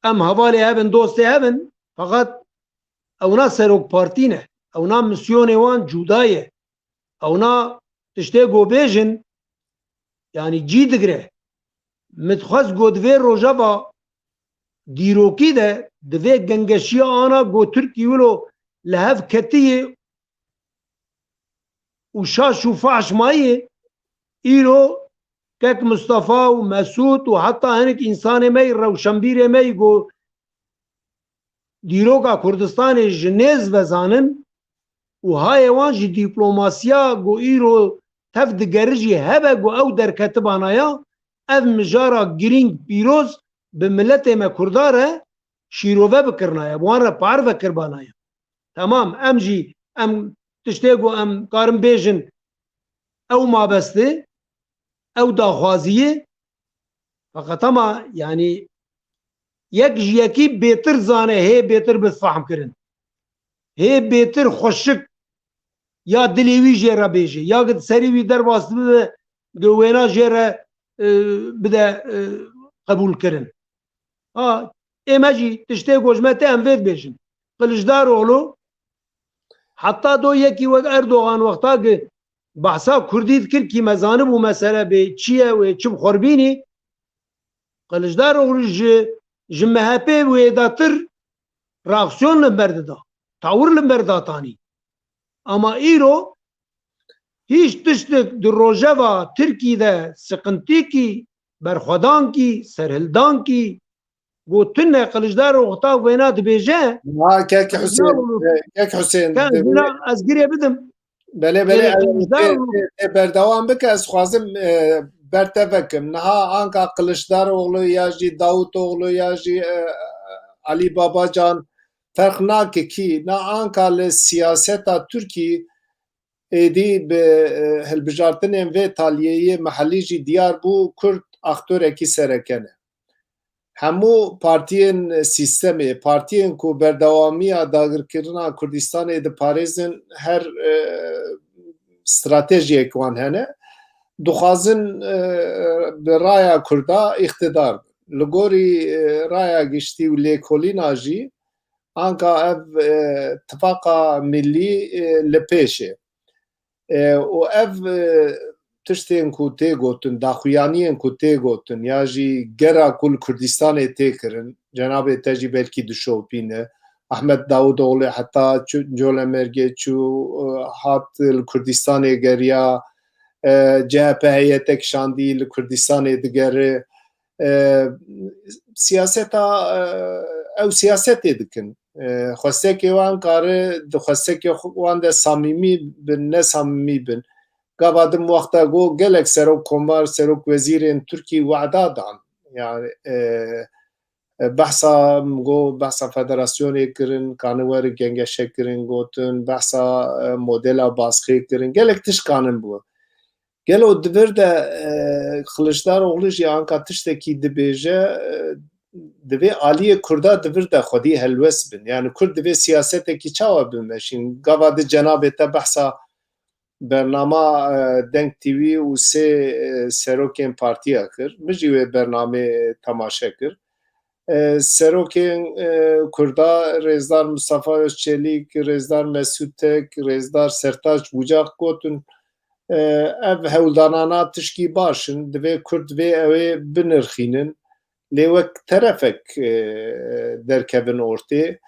em hevalê hev in, dostê hev in, feqet ewna serok partî ne. Ewna misyonê wan cuda ye. Ewna tiştê ku bêjin, yanî cî digire. Min dixwest ku di vê rojeva dîrokî de, di vê gengeşiya ana ku Tirkî wilo li hev ketiyê û şaş û faş mayî, îro kek Mistefa û Mesûd û heta hinek însanê me yî, rewşenbîrê me yî ku dîroka Kurdistanê ji nêz vezanin û hayê wan ji dîplomasiya ku îro tev digere jî hebe ku ew derketibana ya, ev mijara girîng pîroz bi miletê me Kurda re şîrove bikirinaye, bi wan re parve kiribanaye. Temam, em jî, em tiştê ku em karin bêjin, ew mabestê, ew daxwaziyê, feqet ama, yanî, yek ji yekî bêtir zane, hê bêtir bi fehm kirin. Hê bêtir xweşik ya dilê wî jê re bêje, ya ki di serî wî derbas dibe, di wêna jê re, e, bide, e, qebûl kirin. Ha, ê me jî tiştê ku ji me tê em vê dibêjin. Kiliçdaroglu heta do yekî wek Erdogan wexta ki behsa Kurdî dikir, kî me zanibû mesele bê çi ye wê çi bi xwe re bînî, Kiliçdaroglu ji, ji M H P wêdatir reaksiyon li ber dida, tawir li ber datanî. Ama îro hîç tiştek di rojeva Tirkî de siqintîkî, berxwedankî, serhildankî, ku tune Kiliçdaroglu wexta wêna dibêje, Ha, kek Husên, Kiliçdaroglu, e, kek Husên, ka ez di- bina, ez girê bidim. Belê, belê, Gelê ez Kiliçdaroglu tê, tê, tê berdewam bike, ez xwazim, e, ber te vekim. Niha anka Kiliçdaroglu ya jî Davutoğlu ya jî, e, Alî Babacan, ferq nake kî, na anka li siyaseta Tirkî êdî bi, e, hilbijartinên vê taliyeyê mehellî jî diyar bû, Kurd aktorekî sereke ne. hemû partiyên sîstemê, partiyên ku berdewamiya dagirkirina Kurdistanê diparêzin, her, e, stratejiyek wan hene. Dixwazin, e, bi raya Kurda îqtidar bin. Li gorî, e, raya giştî û lêkolîna jî, anka ev, e, tifaqa millî, e, li pêş e. E, û ev, e, tiştên ku tê gotin, daxuyaniyên ku tê gotin, ya jî gera ku li Kurdistanê tê kirin, cenabê te jî belkî dişopîne. Ahmet Davutoğlu heta çû, Colemêrgê çû, e, hat li Kurdistanê geriya, e, C H P heyetek şandî li Kurdistanê digere. E, siyaseta, e, ew siyasetê dikin. E, xwestekê wan kare, di xwestekê xwe-, wan de samîmî bin, ne samîmî bin. Gava din wexta go gelek serok komar, serok wezîrên Tirkî wada dan. Yani, e, e, behsa, go behsa federasyonê kirin, kane weri gengeşe kirin gotin, behsa, e, modela baskê kirin. Gelek tişt kanin bû. Gelo di vir de, e, Kiliçdaroglu jî anka tiştekî dibêje, e, divê aliyê Kurda di vir de xwedî helwest bin. Yani Kurd divê siyasetekî çawa bimeşîn? Gava di cenabê te behsa bernama, e, Deng T V û sê, e, serokên partiya kir. Min jî wê bernamê temaşe kir. E, serokên, e, Kurda, Rêzdar Mustafa Özçelîk, Rêzdar Mesûd Tek, Rêzdar Sertaç Bucak gotin, e, ev hewldanana tişkî baş in, divê Kurd vê ew ê binirxînin, lê wek terefek, e, derkevin ortê.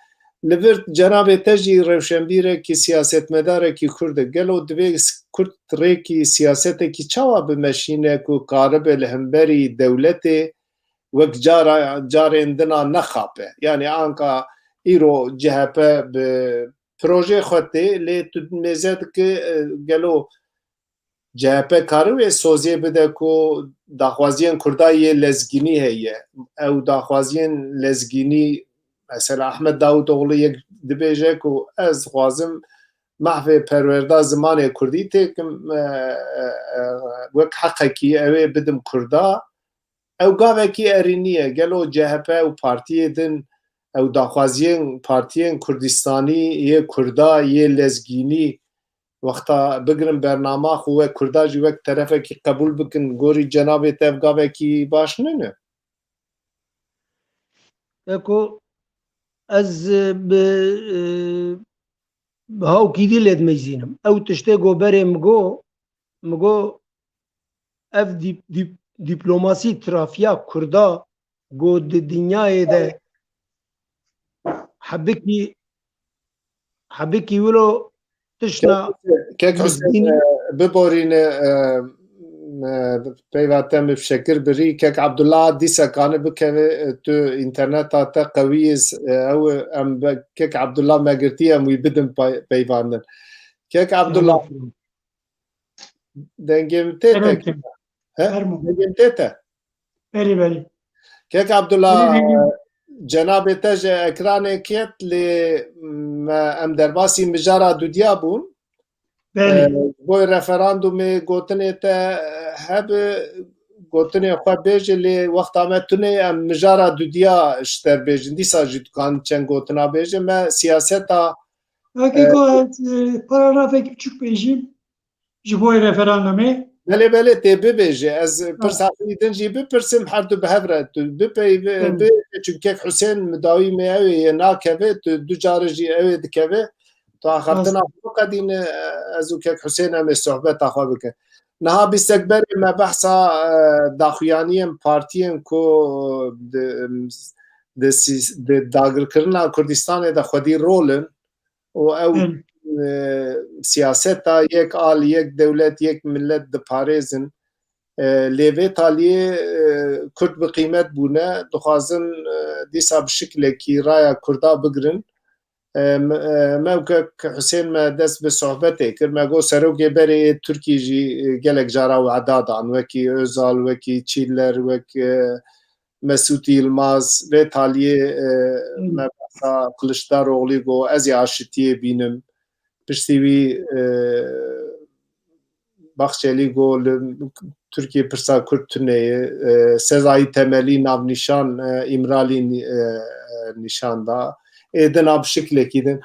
Li vir cenabê te jî rewşenbîrekî, siyasetmedarekî Kurd e. Gelo divê Kurd rêkî siyasetekî çawa bimeşîne ku karibe li hemberî dewletê wek cara, carên dina nexape. Yani anka îro C H P bi projeyê xwe tê, lê tu mêze dike, e, gelo C H P kare wê soziyê bide ku daxwaziyên Kurda yê lezgînî heye. Ew daxwaziyên lezgînî, mesela Ahmet Davutoğlu yek dibêje ku ez dixwazim mahvê perwerda zimanê Kurdî têkim, e, e, e, wek heqekî ew ê bidim Kurda. Ew gavekî erênî ye. Gelo C H P û partiyê din ew daxwaziyên partiyên Kurdistanî yê Kurda, yê lezgînî wexta bigirin bernama xwe wek Kurda jî wek terefekî qebûl bikin, gorî cenabê te ev gavekî baş nîne? Eko ez, e, bi, e, bi hawkîdî lê dimeyzînim. Ew tiştê go berê min go, min go ev dîp-, dîp-, dîplomasî trafiya Kurda go di dinyayê de hebikî, hebikî wilo tişna Kek Husên, e, biborîne, e, e, peyva te min bi şekir birî. Kek Abdullah dîsa kane bikeve, e, tu înterneta te qewî ye, e, ew, em be-, Kek Abdullah me girtî, em wî bidin pey-, peyvandin. Kek Abdullah, dengê min tê te? He? Dengê min tê te? Belê, belê. Kek Abdullah, belê, belê. Cenabê te ji ekranê ket lê me, em derbasî mijara dudiya bûn. Belê. E, ji bo referandumê gotinê te, e, hebe gotinê xwe bêje lê wexta me tune em mijara dudiya ji te bêjin. Dîsa jî tu kan çend gotina bêje. Me siyaseta Wekî ku ez, e, paragrafekî biçûk bêjim ji bo referandumê. Belê, belê, tê bibêje. Ez pirsa xwe din jî bipirsim, her du bi hev re tu bipeyve, bibêje, çünkü kek Husên midawî me ew ê yê nakeve, tu du carê jî ew ê dikeve. Tu axaftina xwe biqedîne, ez û kek Husên em ê sohbeta xwe bikin. Niha bîstek berê me behsa, e, daxuyaniyên partiyên ku di, di sî-, di dagirkirina Kurdistanê de xwedî rol in, û ew, e, siyaseta yek al, yek dewlet, yek millet diparêzin. E, lê vê taliyê, e, Kurd bi qîmet bûne, dixwazin, e, dîsa bi şiklekî raya Kurda bigirin. E, me, e, me û kek Husên me dest bi sohbetê kir. Me got serokê berê yê Tirkî jî, e, gelek cara weda dan. Wekî Özal, wekî Çiller, wek, e, Mesût Yilmaz, vê taliyê, e, me behsa Kiliçdaroglu got, ez ê aşitiyê bînim. Piştî wî, e, Baxçelî got li Tirkiyê pirsa Kurd tune ye. E, Sezayî Temelî navnîşan, e, Îmralî nî-, e, e, nîşan da. Ê din a bi şiklekî din.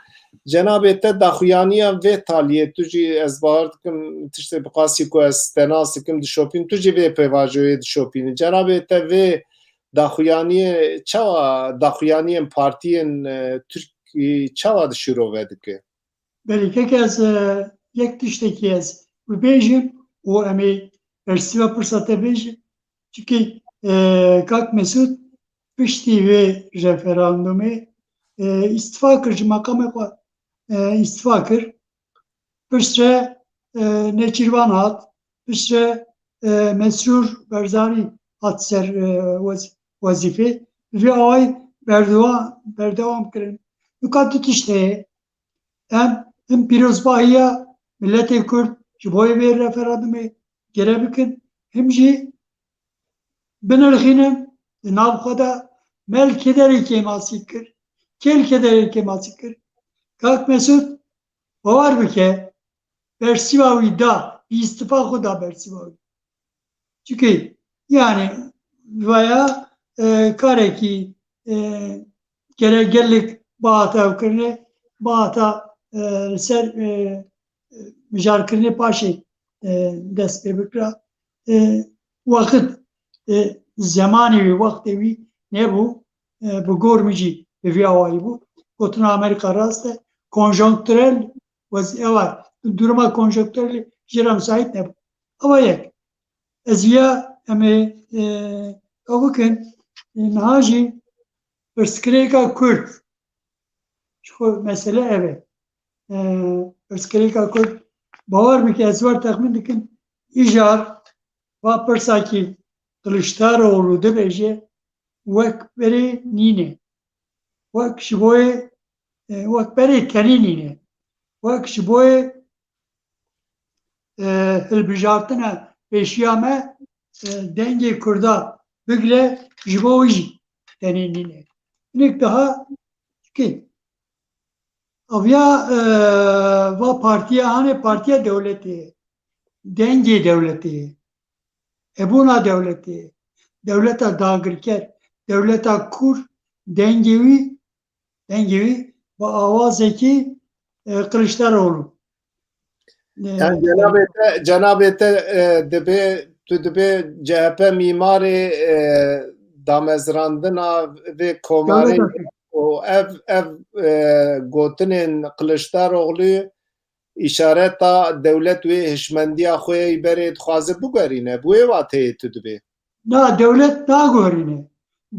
Cenabê te daxuyaniya vê taliyê, tu jî ez bawer dikim tiştê bi qasî ku ez te nas dikim dişopîn, tu jî vê pêvajoyê dişopînî. Cenabê te vê daxuyaniyê çawa, daxuyaniyên partiyên, e, Tirkî çawa dişirove dike? Belê, kek ez, e, yek tiştekî ez bibêjim û em ê bersiva pirsa te bêjin. Çikî, e, kak Mesûd piştî vê referandumê, e, îstifa kir ji meqamê xwe, e, îstifa kir. Piştre, e, Nêçîrvan hat, piştre, e, Mesrûr Barzanî hat ser, e, wez-, wezîfê. Bi vî awayî berdewa-, berdewam kirin. Nuka du tişt heye. Em, em pîrozbahiya miletê Kurd ji bo vê referandumê gere bikin, him jî binirxînin di nav xwe de me li kê derê kêmasî kir, kê li kê derê kêmasî kir. Kak Mesûd, bawer bike, bersiva wî da, îstifa xwe da bersiva wî. Çikî, yani, vaya, e, karekî, e, gere gelek bahata ew kirine, bahata, e, li ser, e, e, mijarkirinê paşê, e, dest pê bikira. E, wexit, e, zemanê wî, wextê wî nebû, e, bi gor min jî bi vî awayî bû. Gotina Amerîka rast e. Konjonkturel wez-, ew e, duruma konjonkturelê jê re misaît nebû. Ew e yek. Ez viya em ê, e, ew bikin, e, niha jî pirsgirêka Kurd. Ji xwe mesele ev e. E, pirsgirêka Kurd, bawer bike, ez wer texmîn dikim, îcar va pirsakî Kiliçdaroglu dibêje, wek berê nîne. Wek ji boyê, e, wek berê tenê nîne. Wek ji boyê, e, hilbijartina pêşiya me, e, dengê Kurda bigire, ji bo wî jî tenê nîne. Hinek daha ki, aviya, e, va partiya, hanê partiya dewletê ye, dengê dewletê ye, hebûna dewletê ye, dewleta dagirker, dewleta kûr, dengê wî, dengê wî bi awazekî, e, Kiliçdaroglu. E, Yani cenabê te, cenabê te, e, dibê, tu dibê C H P mîmarê, e, damezrandina vê komarê dewleta û ev, ev, e, gotinên Kiliçdaroglu îşareta dewlet wê hişmendiya xwe yê berê dixwaze biguherîne. Bi wê wateyê tu dibê. Na, dewlet naguherîne.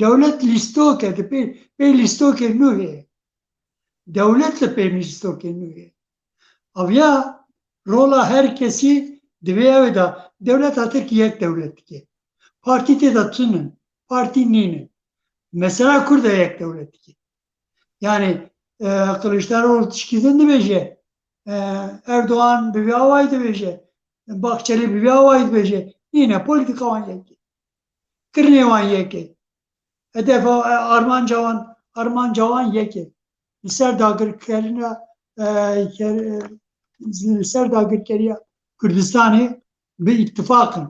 Dewlet lîstok e, di pê, pê lîstokê nû heye. Dewlet li pê lîstokê nû heye. Aviya rola her kesî di vê ew de, dewleta Tirkî yek dewletik e. Partî tê de tune, partî nîne. Mesela Kurd e yek dewletik e. Yani, e, Kiliçdaroglu tişkî din dibêje, e, Erdoğan bi vî awayî dibêje, Bahçeli bi vî awayî dibêje. Nîne, polîtîka wan yek e. Kirinê wan yek e. Hedef, e, armanca wan, armanca wan yek e. Li ser dagirkerîna, e, ker-, e, li ser dagirkeriya Kurdistanê bi îttifaq in,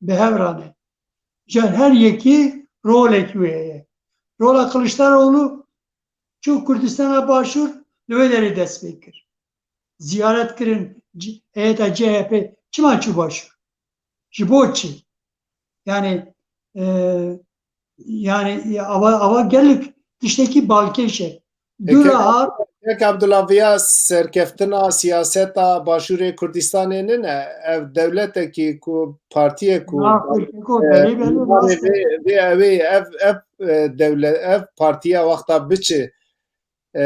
bi hev re ne. Ji her yekî rolekî wê heye. Rola Kiliçdaroglu çû Kurdistana Başûr, li wê derê dest pê kir. Ziyaret kirin, c-, heyeta C H P çima çû Başûr? Ji bo çi? Yani, e, yani, ava, ava gelek tiştekî balkêş e. Dû re hat. Kek Abdullah, viya serkeftina siyaseta Başûrê Kurdistanê nine, ev dewletekî ku partiyê ku, na, ku, e, belê, belê, rast e. Vê, vê, ew ê, ev, ev, e, dewle-, ev partiya wexta biçe, e,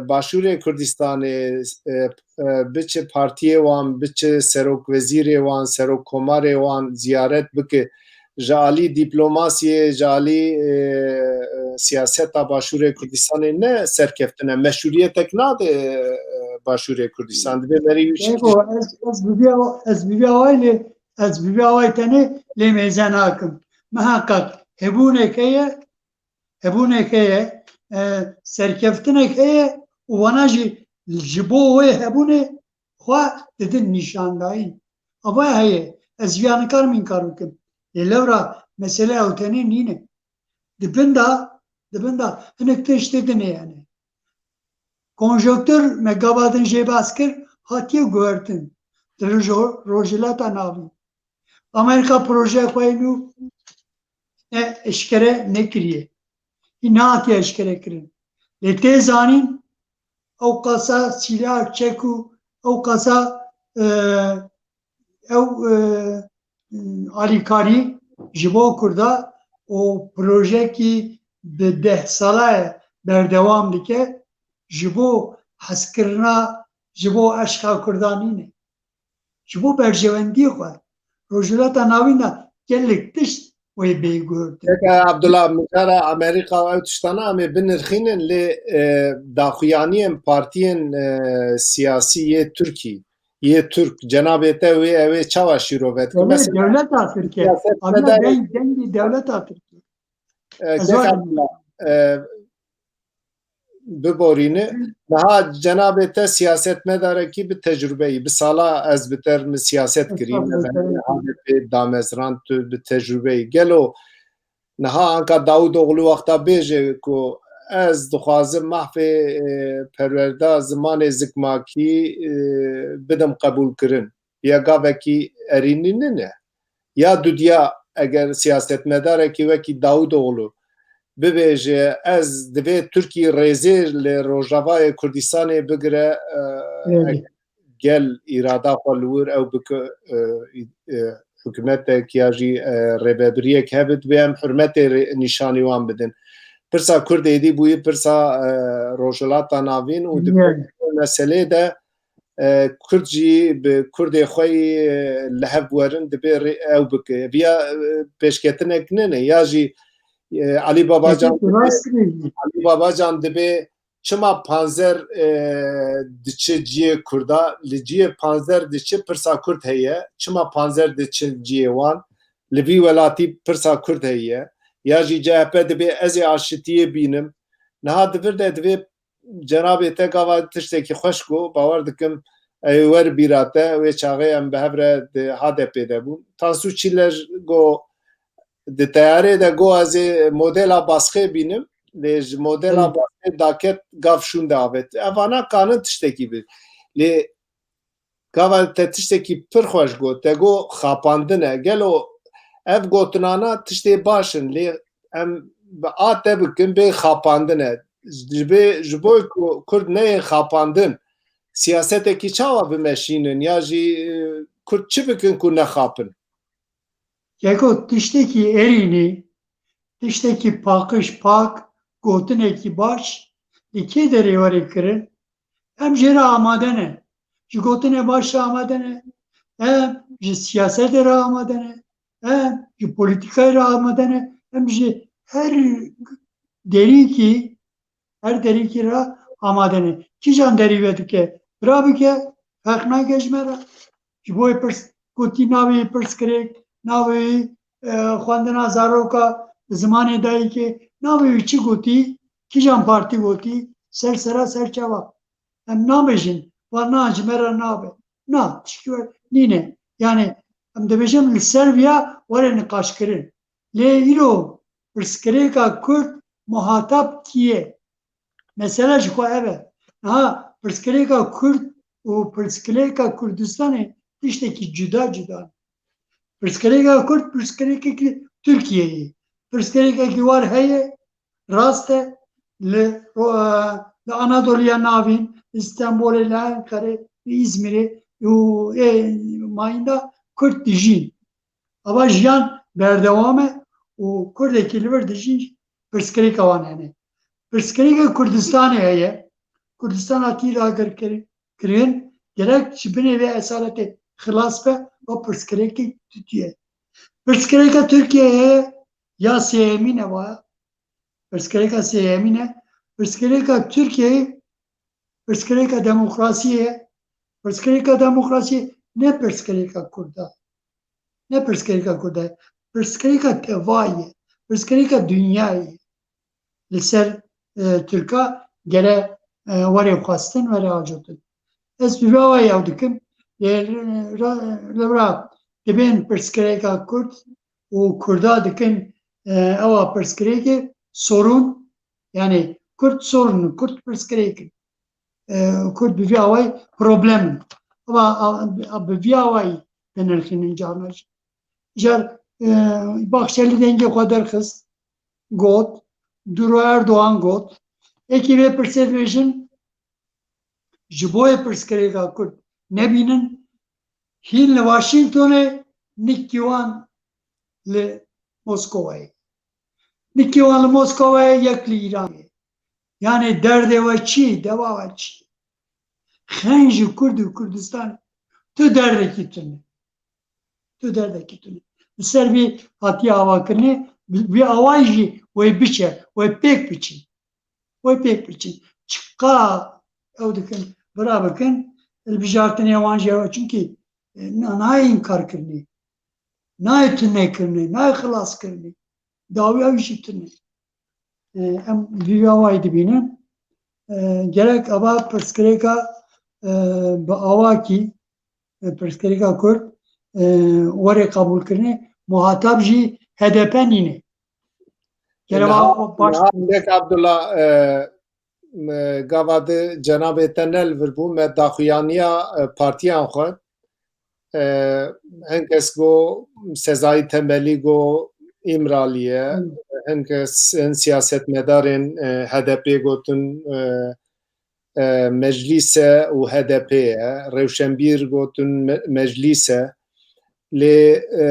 Başûrê Kurdistanê, e, e, biçe partiyê wan, biçe serokvezîrê wan, serokkomarê wan ziyaret bike. Ji alî dîplomasiyê, ji alî, e, e, siyaseta Başûrê Kurdistanê ne serkeftin e, meşrûriyetek nade, e, Başûrê Kurdistan. Dibe berî wî şeklî. Yego, ez, ez bi vî awa-, ez bi vî awayî lê, ez bi vî awayî tenê lê mêze nakim. Miheqeq hebûnek heye, hebûnek heye, e, serkeftinek heye û wana jî ji bo wê hebûnê xwe didin nîşandayîn. Ava heye. Ez viya nikarim înkar bikim. Lê lewra mesele ew tenê nîne. Di bin de, di bin de hinek tiştê din e yani. Konjonktür me gava din jê behs kir, hatiye guhertin. Di rojo-, Rojhilata Navîn. Amerîka projeya xwe yê nû ne eşkere nekiriye. Hî nehatiye eşkere kirin. Lê tê zanîn ew qasa sîlah, çek û ew qasa, e, ew, e, alîkarî ji bo Kurda û projekî bi deh sala ye berdewam dike, ji bo hezkirina, ji bo eşqa Kurda nîne. Ji bo berjewendiyê xwe. Rojhilata Navîn de gelek tişt wê bê guhertin. Keke Abdullah, mijara Amerîka û ew tiştana em ê binirxînin, lê, e, daxuyaniyên partiyên, e, siyasî yê Tirkî, yê Tirk, cenabê te wê, ew ê çawa şîrove dikin? Dewlet, Mesela, dewleta Tirkiye. Siyasetmedar- Abiya deng, dengî dewleta Tirkiye. E, Ez Keke warim. Abdullah, e, biborîne. Niha cenabê te siyasetmedarekî bi tecrubeyî, bi sala ez bi te re min siyaset kirî, Estağfurullah, me estağfurullah. H D P damezrand, tu bi tecrubeyî. Gelo niha anka Dawutoğlu wexta bêje ku ez dixwazim mahfê, e, perwerda zimanê zikmakî, e, bidim qebûlkirin. Ya gavekî erînî nîne. Ya dudiya eger siyasetmedarekî wekî Dawutoğlu bibêje, ez divê Tirkî rêzê li Rojavayê Kurdistanê bigire, e, Belê. Gel îrada xwe li wir ew bike, e, e, hikûmetek ya jî, e, rêvebiriyek hebe, divê em hurmetê rê-, nîşanî wan bidin. Pirsa Kurd êdî bûyî pirsa, e, Rojhilata Navîn û di Belê. Meselê de e, Kurd jî bi Kurdê xwe yî, e, li hev werin, dibê rê-, ew bike. Viya, e, pêşketinek nene. Ya jî, e, Elî Babacan Peki, dibê, rast dibê. Elî Babacan dibê çima panzer, e, diçe ciyê Kurda, li ciyê panzer diçe pirsa Kurd heye, çima panzer diçe ciyê wan, li vî welatî pirsa Kurd heye. Ya jî C H P dibê ez ê aşitiyê bînim. Niha di vir de divê cenabê te gava tiştekî xweş got, bawer dikim ew ê wer bîra te, wê çaxê em bi hev re di H D P de bûn. Tansu Çiller got, di teyarê de got, ez ê modela Basqê bînim, lê ji modela Hı. Basqê daket gav şûnde avêt. Evana kanin tiştekî bi. Lê Gava te tiştekî pir xweş got, te got xapandin e. Gelo ev gotinana tiştê baş in, lê em bi a te bikin bê xapandin e. Ji bê, ji bo ku Kurd neyên xapandin, siyasetekî çawa bimeşînin ya jî, e, Kurd çi bikin ku nexapin? Keko, tiştekî erînî, tiştekî paqij, pak, gotinekî baş li kê derê were kirin? Em jê re amade ne. Ji gotinê baş re amade ne. Em ji siyasetê re amade ne. Em ji polîtîkayê re amade ne. Em ji her derîkî, her derîkî re amade ne. Kîjan derî vedike, bira bike, ferq nake ji me re. Ji bo wê pirs, gotî navê wî pirsgirêk, navê wî, e, xwendina zaroka, zimanê dayikê, navê wî çi gotî, kîjan partî gotî, ser sera ser çava. Em nabêjin, va na ji me re nabe. Na, tişkî we nîne. Yani, em dibêjin li ser viya were niqaşkirin. Lê îro pirsgirêka Kurd muhatap kî ye? Mesele ji xwe ev e. Niha pirsgirêka Kurd û pirsgirêka Kurdistanê tiştekî cuda cuda ne. Pirsgirêka Kurd pirsgirêkekî Tirkiyeyê ye. Pirsgirêkekî war heye, rast e, li ro-, li Anadoliya Navîn, li Stenbolê, li Enqerê, li Îzmîrê û ê mayînda Kurd dijîn. Ava jiyan berdewam e û Kurdekî li vir dijîn pirsgirêka wan hene. Pirsgirêka Kurdistanê heye. Kurdistan hatî dagirkirin, gerek ji binê vê esaretê xilas be, va pirsgirêkê Tirkiye. Pirsgirêka Tirkiye heye, ya sêyemîn e va. Pirsgirêka sêyemîn e. Pirsgirêka Tirkiyeyê pirsgirêka demokrasiyê ye. Pirsgirêka demokrasiyê ne pirsgirêka Kurda. Ne pirsgirêka Kurda ye. Pirsgirêka tevayê ye. Pirsgirêka dinyayê ye. Li ser, e, Tirka gere, e, were xwestin, were acotin. Ez bi vê awayî ew dikim. Lê ra-, li vira dibên pirsgirêka Kurd û Kurda dikin, e, ewa pirsgirêkê sorun, yani Kurd sorun, Kurd pirsgirêk in. E, Kurd bi vî awayî problem in. Ama a, a, bi vî awayî dinirxînin carna jî. Car, e, Bahçeli dengê xwe derxist, got, dûro Erdogan got, êkî vê pirsê dibêjin, ji bo yê pirsgirêka Kurd nebînin, hîn li Washingtonê, nikî wan li Moskowayê. Nikî wan li Moskowayê, yek li Îranê. Yani derdê we çi, dewa we çi? Xeyn ji Kurd û Kurdistanê. Tu derdekî tune. Tu derdekî tune. Li ser vî hatiye avakirinê, bi, bi awayî jî wê biçe, wê pêk biçin. Wê pêk biçin. Çiqa ew dikin, vira bikin, hilbijartinê wan jî ew, çimkî, e, na-, nayê înkarkirinê, nayê tunekirinê, nayê xilaskirinê. Dawî ew jî tune. E, em vî awayî dibînin. E, gerek ava pirsgirêka, e, bi awakî, e, pirsgirêka Kurd, e, were qebûlkirinê, muhatab jî H D P nîne. Gerek Niha, ava baş niha hindek Abdullah, e, me gava di cenabê te ne li vir bû, me daxuyaniya, e, partiyan xwe. E, hin kes got Sezai Temelî got Îmralî ye. Hmm. Hin kes, hin siyasetmedarên, e, H D P gotin, e, e, Meclîs e û H D P ye. Rewşenbîr gotin me-, Meclîs e. Lê, e,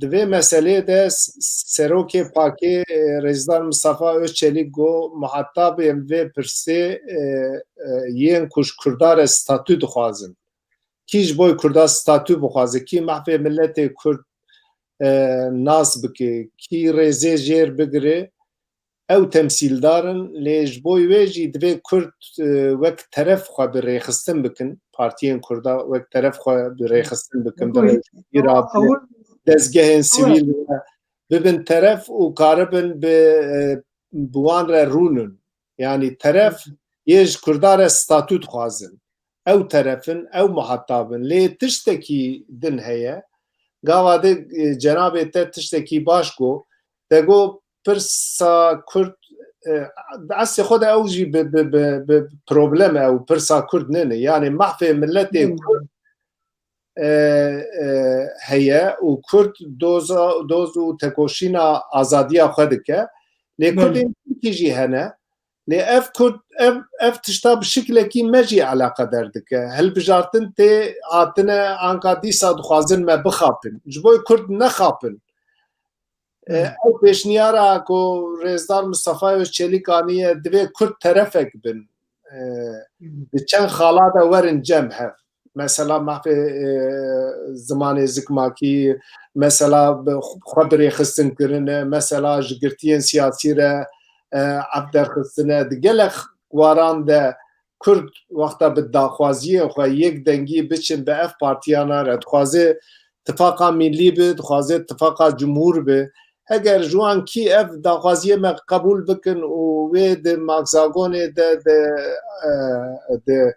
di vê meseleyê de s-, serokê pakê, e, Rêzdar Mistefa Özçelîk got, muhatabên vê pirsê, e, e, yên ku ji Kurda re statû dixwazin. Kî ji bo Kurda statû bixwaze, kî mehfê miletê Kurd, e, nas bike, kî rêzê jêr bigire, ew temsîldar in, lê ji bo wê jî divê Kurd, e, wek teref xwe bi rêxistin bikin, partiyên Kurda wek teref xwe bi rêxistin bikin, bi Ew, rêvebîra, bi ew, dezgehên sivîl re, bibin teref û karibin bi, e, bi wan re rûnin. Yanî teref yê ji Kurda re statû dixwazin. Ew teref in, ew muhatab in. Lê tiştekî din heye. Gava de, e, cenabê te tiştekî baş got. Te got pirsa Kurd, e, di eslê xwe de ew jî bi, bi, bi, bi problem e, ew pirsa Kurd nene. Yani mehfê miletê Hmm. Kurd, e, e, heye û Kurd doza, doz û tekoşîna azadiya xwe dike. Lê Belê. Kurdên Tirkî jî hene. Lê ev Kurd, ev, ev tişta bi şiklekî me jî eleqeder dike. Hilbijartin tê hatine, anka dîsa dixwazin me bixapin. Ji bo Kurd nexapin. E, Hmm. Ew pêşniyara ku Rêzdar Mistefa Özçelîk aniye, divê Kurd terefek bin. E, Hmm. Di çend xala de werin cem hev. Mesela mafê, e, zimanê zikmakî, mesela bi xwe bi rêxistin kirine, mesela ji girtiyên siyasî re, e, ev derxistine. Di gelek waran de Kurd wexta bi daxwaziyê xwe yek dengî biçin bi ev partiyana re, dixwaze tifaqa millî bi, dixwaze tifaqa cumhur bi. Heger ji wan kî ev daxwaziyê me qebûl bikin û wê di Makzagonê de, de, e, di,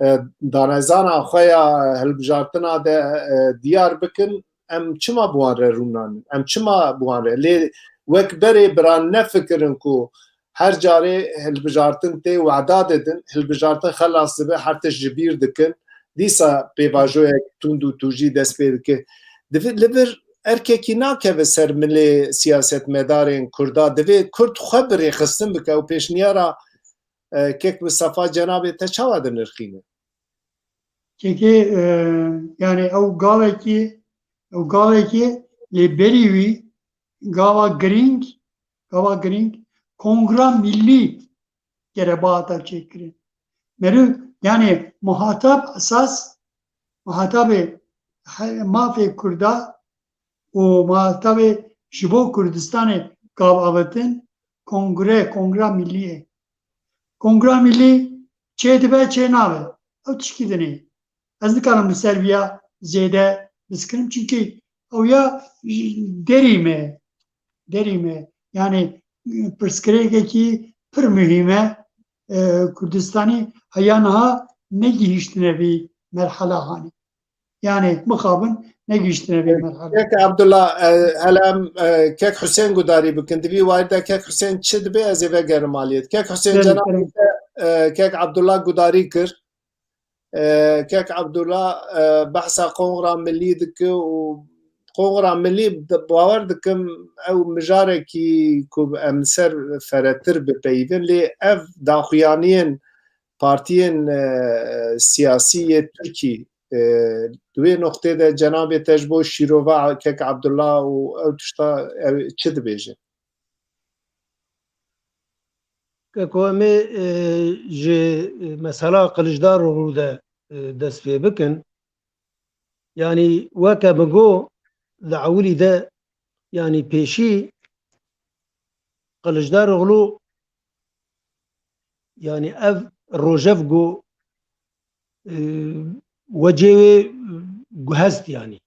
e, danezana xwe ya hilbijartina de, e, diyar bikin, em çima bi wan re rûnanin? Em çima bi wan re? Lê wek berê biran nefikirin ku her carê hilbijartin tê wehda didin, hilbijartin xelas dibe, her tişt ji bîr dikin. Dîsa pêvajoyek tund û tûjî dest pê dike. Divê li vir erkekî nakeve ser milê siyasetmedarên Kurda. Divê Kurd xwe bi rêxistin bike û pêşniyara, e, kek Mistefa cenabê te çawa dinirxîne? Kekê, e, yani ew gavekî, ew gavekî lê berî wî gava girîng, gava girîng Kongra Millî gereba hata çêkirin. Meriv, yani muhatab esas, muhatabê he-, mafê Kurda û muhatabê ji bo Kurdistanê gav avêtin Kongre, Kongra Millî ye. Kongra Millî çê dibe, çê nabe. Ew tişkî din e. Ez nikarim li ser viya zêde biskirim, çimkî ew ya derî me, derî me. Yani pirsgirêkekî pir muhîm e. E, Kurdistanî heya niha negihîştine vî merhala hanê. Yani mixabin negihiştine vê merhale. Kek Abdullah, e, hele em, e, Kek Husên gudarî bikin. Di vî warî de Kek Husên çi dibe ez ê vegerim aliyê. Kek Husên, cenabê te, e, Kek Abdullah gudarî kir. E, Kek Abdullah, e, behsa Kongra Milî dike û Kongra Milî, bawer dikim ew mijarekî ku em ser feretir bipeyivin, lê ev daxuyaniyên partiyên, e, siyasî yê Tirkî, e, di wê noqtê de cenabê te ji bo şîrova Kek Abdullah û ew tişta ew çi dibêje? Keko, em ê, e, ji mesela Kiliçdaroglu de, e, dest pê bikin. Yanî weke min got, li ewilî de, yanî pêşî Kiliçdaroglu, yanî ev rojevgo, e, wecê wê guhest yanî.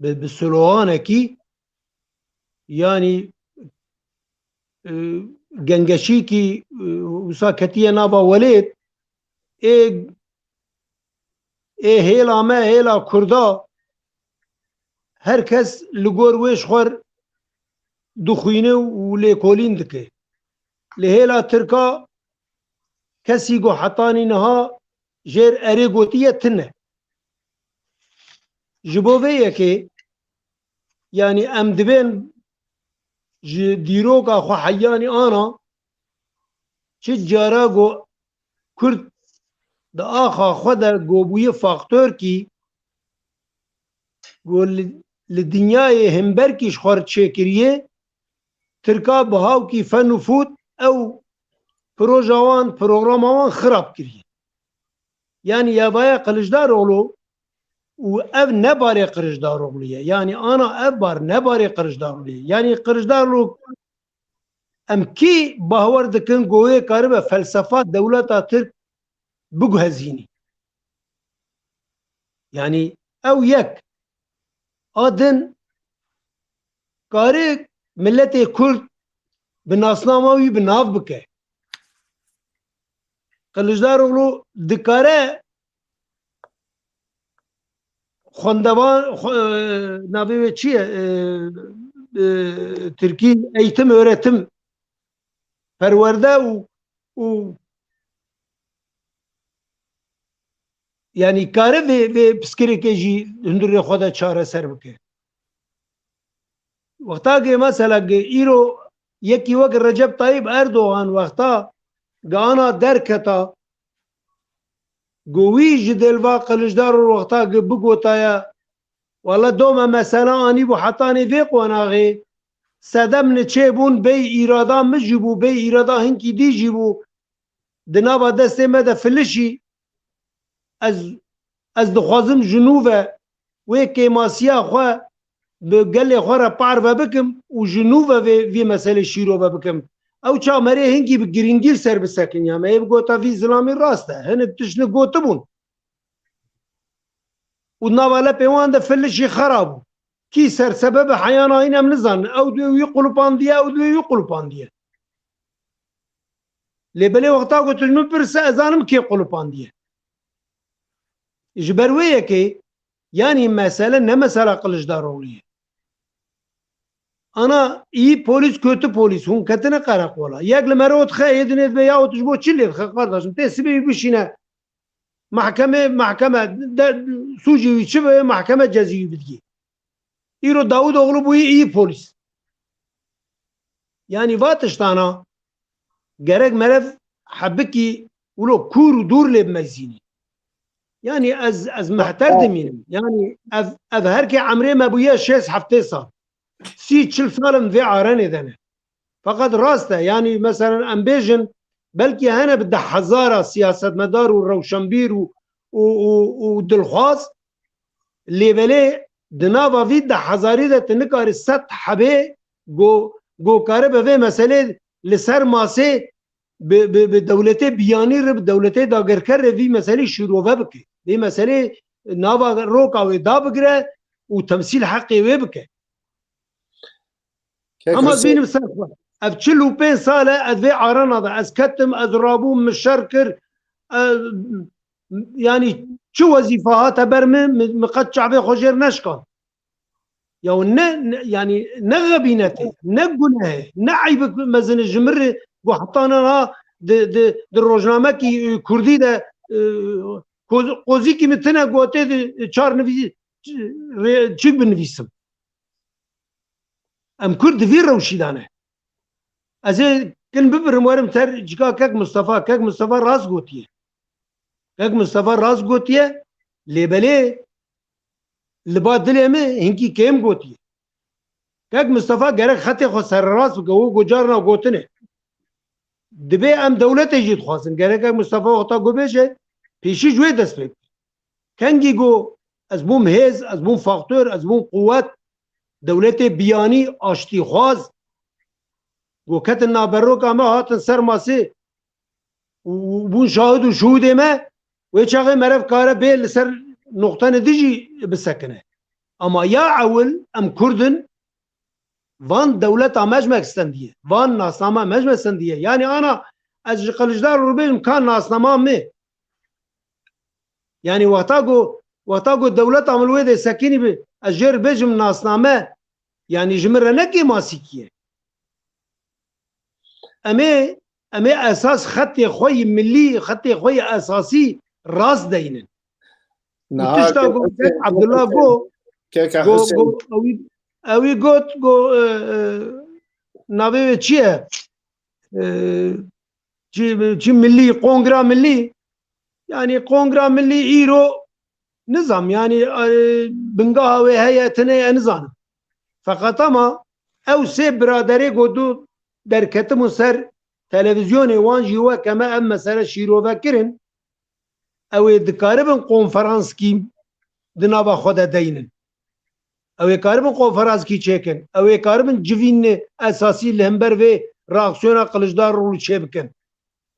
Bi, bi sloganekî, yanî, e, gengeşîkî, e, wisa ketiye nava welêt, ê, ê hêla me, hêla Kurda, her kes li gor wê ji xwe dixwîne û lêkolîn dike. Li hêla Tirka kesî ku hetanî niha jêr erê gotiye tune. Ji bo vê yekê, yanî em dibên ji dîroka xwe heyanî ana, çi cara ku Kurd di axa xwe de ku bûye faktorkî ku li, li dinyayê hemberkî ji xwe re çêkiriye, Tirka bi hawkî fen û fût ew proja wan, programa wan xirab kiriye. Yanî yavaya Kiliçdaroglu û ev ne barê Kiliçdaroglu ye. Yanî ana ev bar ne barê Kiliçdaroglu ye. Yanî Kiliçdaroglu, em kî bawer dikin ku wê karibe felsefa dewleta Tirk biguhezînî? Yanî ew yek. A din, kare miletê Kurd bi nasnama wî bi nav bike. Kiliçdaroglu dikare xwendevan, xwe-, e, navê wê çi ye? E, e, Tirkî eğitim, öğretim, perwerde û, û yanî kare vê, vê piskirêkê jî hundirê xwe de çareser bike. Wexta ki mesela ki îro yekî wek Recep Tayyip Erdogan wexta ki ana derketa, ku wî ji delva Kiliçdaroglu wexta ki bigotaya, wala dome mesela anî bû hetanê vê qonaxê, sedem niçê bûn, bey îrada min jî bû, bey îrada hinkî dî jî bû, di nava destê me de filişî, ez, ez dixwazim ji nû ve wê kêmasiya xwe bi gelê xwe re parve bikim û ji nû ve vê, vê meselê şîrove bikim. Ew çamerê hinkî bi girîngî li ser bisekiniya me. Ê bigota vî zilamî rast e. Hinek tişt nik gotibûn. Û nava lepê wan de filişî xera bû. Kî sersebebe heyana hîn em nizanin. Ew duyê wî qulupandiye, ew duyê wî qulupandiye. Lê belê wexta ku tu ji min pirse, ez zanim kê qulupandiye. Ji ber wê yekê, yanî mesele ne mesela Kiliçdaroglu ye. Ana iyi polis, kötü polis, hûn ketine qereqola. Yek li me re ot xe, ê dinê dibe ya ot ji bo çi lê dixe, qardaşim, tê sibê wî bişîne. Mahkeme, mahkeme, de, sûcê wî çi be, mahkeme cezî wî bidgê. Îro Dawûdoglu bûyî iyi polîs. Yanî va tiştana gerek merev hebikî wilo kûr û dûr lê bimeyzînî. Yanî ez, ez mehter dimînim. Yanî ev, ev her ke emrê me bûye şêst heftê sal. Sî çil sal em vê arenê de ne. Feqet rast e, yanî meselen em bêjin, belkî hene bi deh hezara siyasetmedar û rewşenbîr û, û, û, û dilxwaz, lê belê di nava vî deh hezarî de tu nikarî sed hebê go, go karibe vê meselê li ser masê bi, bi, bi dewletê biyanî re, bi dewletê dagirker re vî meselê şîrove bike. Vê meselê nava roka wê da bigire û temsîl heqê wê bike. Kek Ama Husên, zînim ser xwe. Ev çil û pênc sal e ez vê arena de. Ez ketim, ez rabûm, min şer kir. Ez, yanî çi wezîfe hate ber min, min, min qet çavê xwe jêr neşkan. Ya ne, ne, yanî ne xebînetê, ne gunehê, ne eybek mezin e ji min re ku heta niha di, di, di rojnamekî, e, kurdî de, e, koz-, qozîkî min tine gotê di çar nivî-, çi, rê-, çi binivîsim. Em kurd di vî rewşî de ne. Ez ê kin bibirim werim ser cika Kek Mistefa. Kek Mistefa rast gotiye. Kek Mistefa rast gotiye, lê belê li ba dilê min hinkî kêm gotiye. Kek Mistefa gerek xetê xwe sererast bike, wek ku carna gotine. Dibê em dewletê jî dixwazin. Gerek Kek Mistefa wexta ku bêje, pêşî ji wê dest pê bike. Kengî ku ez bûm hêz, ez bûm faktor, ez bûm quwet, dewletê biyanî, aştîxwaz, ku ketin naveroka me, hatin ser masê û, û bûn şahid û şûhûdê me, wê çaxê merev kare bê li ser noqtene dijî bisekine. Ama ya ewil em kurd in, van dewleta me ji me stendiye, van nasnama me ji me stendiye. Yanî ana ez ji Kiliçdaroglu bêjim ka nasnama me. Yanî wexta ku, wexta ku dewleta min li wê dê sekinî bi, ez jê re bêjim nasname, yanî ji min re ne kêmasîkî ye. Em ê, em ê esas xetê xwe yî milî, xetê xwe yî esasî rast deynin. Û Niha tişta ku Kek Husên, Kek Abdullah Husên, got, Kek got, Husên. Got, ewî, ewî got, got, e, e, navê wê çi ye? E, çi, çi milî, kongra milî. Yanî kongra milî îro nizam, yanî, e, bingeha wê heye, tine ye, nizanim. Feqet ama ew sê biraderê ku du derketibûn ser televîzyonê, wan jî weke me ev mesele şîrove kirin. Ew ê dikaribin konferanskî di nava xwe de deynin. Ew ê karibin konferanskî çêkin. Ew ê karibin civînê esasî li hember vê reaksiyona Kiliçdaroglu çêbikin.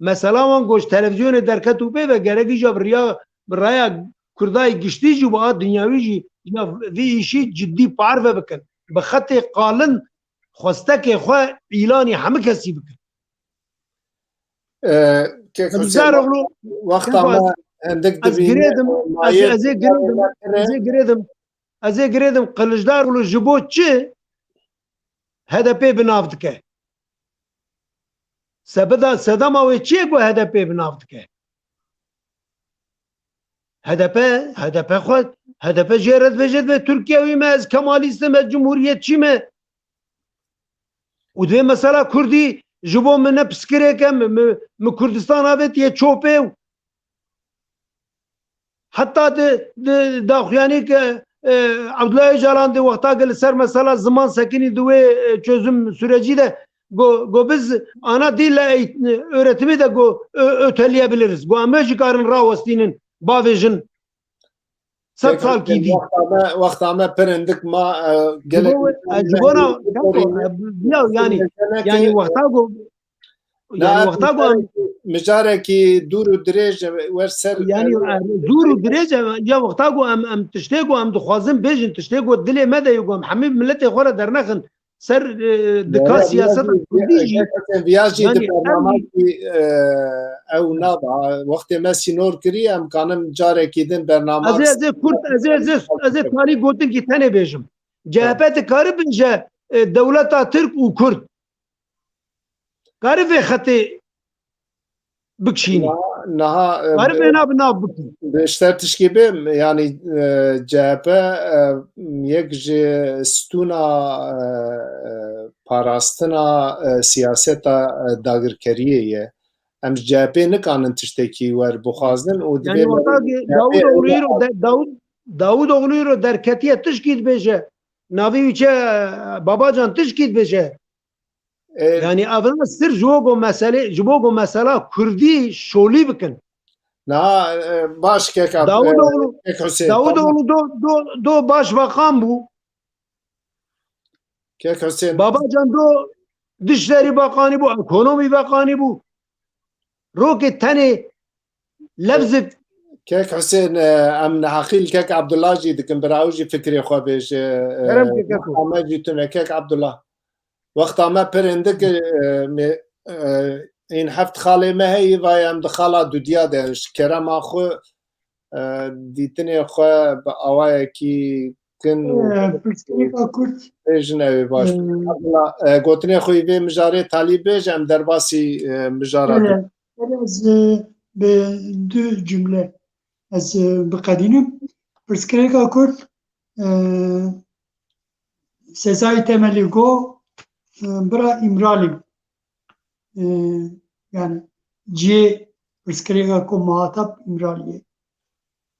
Mesela wan ku ji televîzyonê derket û pê ve gerek îja bi riya, bi raya Kurdayê giştî jî û a dinyawî jî ya vî îşî cidî parve bikin. Bi xetê qalin xwestekê xwe îlanî hemî kesî bikin. Ee, Kek Husên, Kiliçdaroglu, wexta me hindik ez dibîne, girêdim, ez, mayê ez ê girêdim, ez ê girêdim, ez ê girêdim, Kiliçdaroglu ji bo çi H D P bi nav dike? Sebeda, sedema wê çi ye ku H D P bi nav dike? H D P, H D P xwe, H D P jê re dibêje, dibê Tirkiyewî me, ez Kemalîst im, ez Cumhuriyetçî me. Û divê mesela Kurdî ji bo min ne piskirêk e, min, min, min Kurdistan avêtiye çopê û heta di, di daxuyanî ke, e, Abdullah Öcalan di wexta ke li ser mesela ziman sekinî di wê, e, çözüm sürecî de go, go biz ana dî le eğit-, öğretimi de go, ö-, öteleyebiliriz. Go em jî karin rawestînin bavêjin. Sed Peki, salkî dî. Wexta me, wexta me pir hindik ma, e, gelek Ji bo, e, ji bona, ya, yanî, yanî wexta ku, yanî wexta ku em micarekî dûr û dirêj e, wer ser, yanî, e, e, dûr û dirêj e, ya wexta ku em, em tiştê ku em dixwazin bêjin, tiştê ku dilê me de ye ku em hemî miletê xwe re dernexin, ser, e, dika siyaseta kurdî jî, viya jî di bernamekî, e, ew nava, wextê me sînor kirî, em kanin carekî din bername. Ez ê, ez ê kurt, ez ê, ez ê, ez ê tarî gotinkî tenê bêjim. C H P dikare bêje, e, dewleta Tirk û Kurd. Kare vê xetê bikişînî. Niha, niha, e, Kare vê nav, nav bikin. Bi şter tişkî bê, yanî, e, C H P, e, yek ji stûna, e, e, parastina, e, siyaseta, e, dagirkeriyê ye. Em ji C H P nikanin tiştekî wer bixwazin û dibê Yanî wexta Dawudoğlu îro de, Dawud, Dawudoğlu îro derketiye tişkî dibêje. Navê wî çi, Babacan tişkî dibêje. E, Yanî evina sir ji bo ku meselê, ji bo ku mesela kurdî şolî bikin. Na, e, baş kek Ab-, Davutoğlu, e, kek Hüseyin, Davutoğlu tamam. Do, do, do başbakan bû. Kek Hüseyin. Babacan do dışişleri bakanı bû, ekonomî bakanı bû. Rokê tenê levzik. Kek Hüseyin, e, em neheqî li kek Abdullah jî dikin, bira ew jî fikrê xwe bêje, e, Kerem ke keko. Wexta me jî tune, kek Abdullah. Wexta me pir hindik, e, me, e, hîn heft xalê me heyî, va em di xala dudiya de, ji kerema xwe, e, dîtinê xwe bi awayekî kin û Ee, pirsgirêka Kurd, bêjin ew ê baş. Ee, Abdullah, e, gotinê xwe yî vê mijarê talî bêje, em derbasî, e, mijara Ee, dikin. Ez, e, bi du cümle ez, e, biqedînim. Pirsgirêka Kurd, e, Sezai Temelî got, e, bira Îmralî. E, yani cihê pirsgirêka ku muhatap Îmraliyê.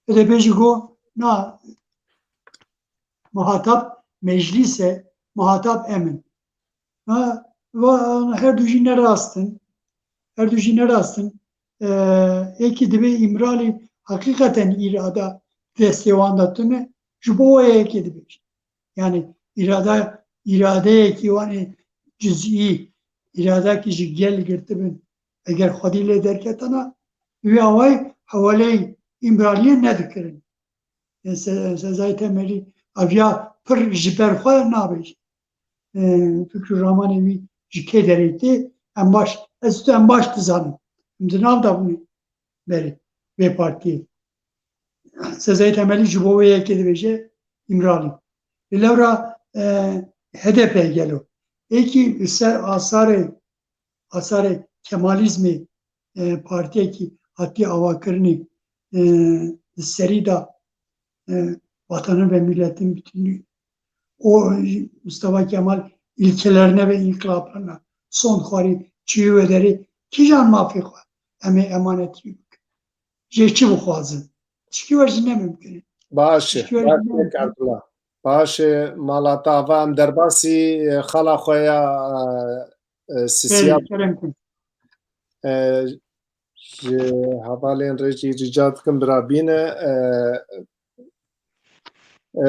Ede bêjî got, na, muhatap meclîs e, muhatap em in. Ha, va-, her du jî ne rast in. Her du jî ne rast in. E, êkî dibê Îmralî heqîqeten îrada destê wan de tune, ji bo wê yekê dibêje. Yani îrada, îradeyekî wan ê cizî, îradekî ji gel girtibin, eger xwedî lê derketana, wî awayî hewaleyî Îmraliyê nedikirin. E, Se-, Sezai Temelî aviya pir ji ber xwe nabêje. E, fikr û ramanê wî ji kê derê tê, em baş, ez tu em baş dizanin. Em di nav de bûne berê vê partiyê. Sezai Temelî ji bo wê yekê dibêje Îmralî. Lê lewra, e, H D P gelo. Êkî li ser asarê, asarê Kemalîzmê, e, partiyekî hatiye avakirinê, e, di serî de, e, vatanın ve milletin bütünlüğü. O Mustafa Kemal ilkelerine ve inkılaplarına son xwarî çiwî wederî kîjan mafê xwe em ê emanetî bikin. Jê çi bixwazin? Tişkî we jî ne mimkun e. Baş e, Tişkî we jî baş ne e, mimkun. Kardula. Baş e, mala te ava em derbasî, e, xala xwe ya, e, e, sisiya. Belê, kerem kin. E, ji hevalên rê jî rica dikim bira bîne. E, e,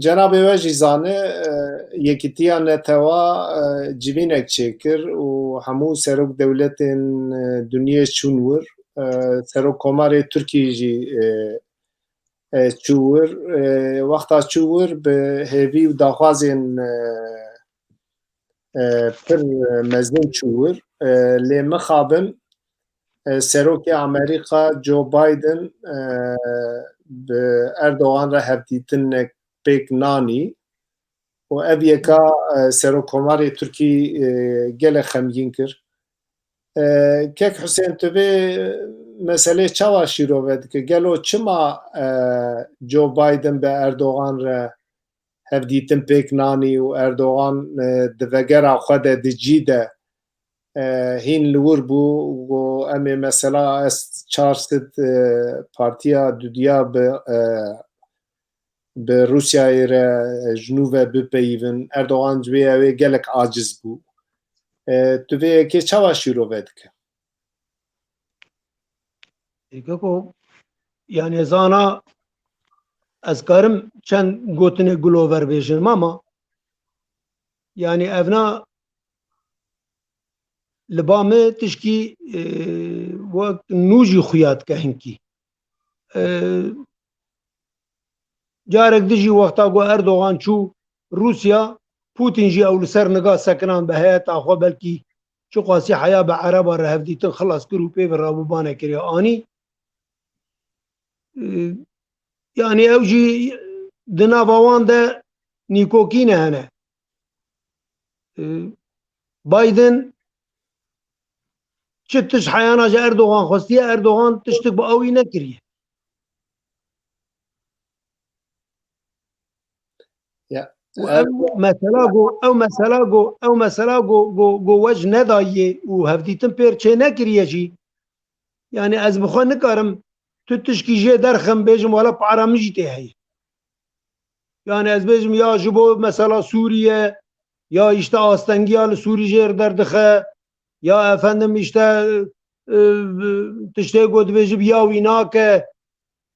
cenabê we jî zane, e, Yekîtiya Netewa, e, civînek çêkir û hemû serok dewletên, e, dinyê çûn wir. E, Serok Komarê Tirkî jî, e, e, çû wir. E, wexta çû wir bi hêvî û daxwazên, e, e, pir, e, mezin çû wir. E, lê mixabin, e, Serokê Amerîka Joe Biden, e, bi Erdogan re hevdîtinek pêk nanî û ev yeka, e, Serokkomarê Tirkî, e, gelek xemgîn kir. E, Kek Husên, tu vê meselê çawa şîrove dike? Gelo çima, e, Joe Biden bi Erdogan re hevdîtin pêk nanî û Erdogan, e, di vegera xwe de, di cî de, e, hîn li wir bû, got, em ê mesela ez çar sed, e, partiya dudiya bi, e, bi Rûsyayê re, e, ji nû ve bipeyivin. Erdogan ji vê yewê gelek aciz bû. E, tu vê yekê çawa şîrove dike? Ê, Keko, yani ez ana, ez karim çend gotinê gulover bêjim ama, yani evna li ba me tişkî, e, wek nû jî xuya dike hinkî. E, Carek di jî wexta ku Erdogan çû Rûsya, Putin jî ew li ser niga sekinan bi heyeta xwe, belkî çiqasî heya bi Ereba re hevdîtin xilas kir û pê ve rabûbanekê anî. Ee, yanî ew jî di nava wan de nîkokî ne hene. Ee, Biden çi tişt heyana ji Erdogan xwestiye, Erdogan tiştik bi ewî nekiriye. Ya, Û ev mesela go, ew mesela go, ew mesela go, go, go we ji nedayê û hevdîtin pêr çê nekiriye jî. Yani ez bi xwe nikarim tu tişkî jê derxim bêjim wala para min jî tê heyî. Yani ez bêjim ya ji bo mesela Sûriye, ya işte astengiya li Sûrî jê derdixe, ya efendim işte, e, e, tiştê ku dibêjim ya wî nake.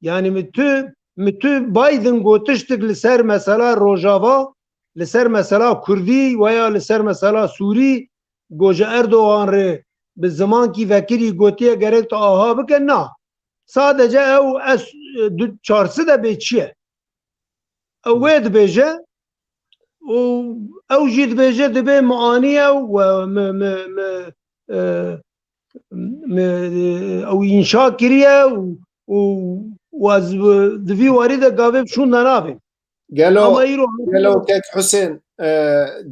Yani mi tu, mi tu Biden got tiştik li ser mesela Rojava, li ser mesela Kurdî veya li ser mesela Sûrî, got ji Erdogan re bi zimankî vekirî gotiye gerek tu aha bike, na. Sadece ew ez, e, du, çarsi de bê çi ye? Ew wê dibêje û ew jî dibêje dibê mi aniye û mi, mi, mi, e, mi, e, ew înşa kiriye û, û û ez bi, di vî warî de gavê bi şûnde nabêm. Gelo, Ama îro gelo kek Husên, e,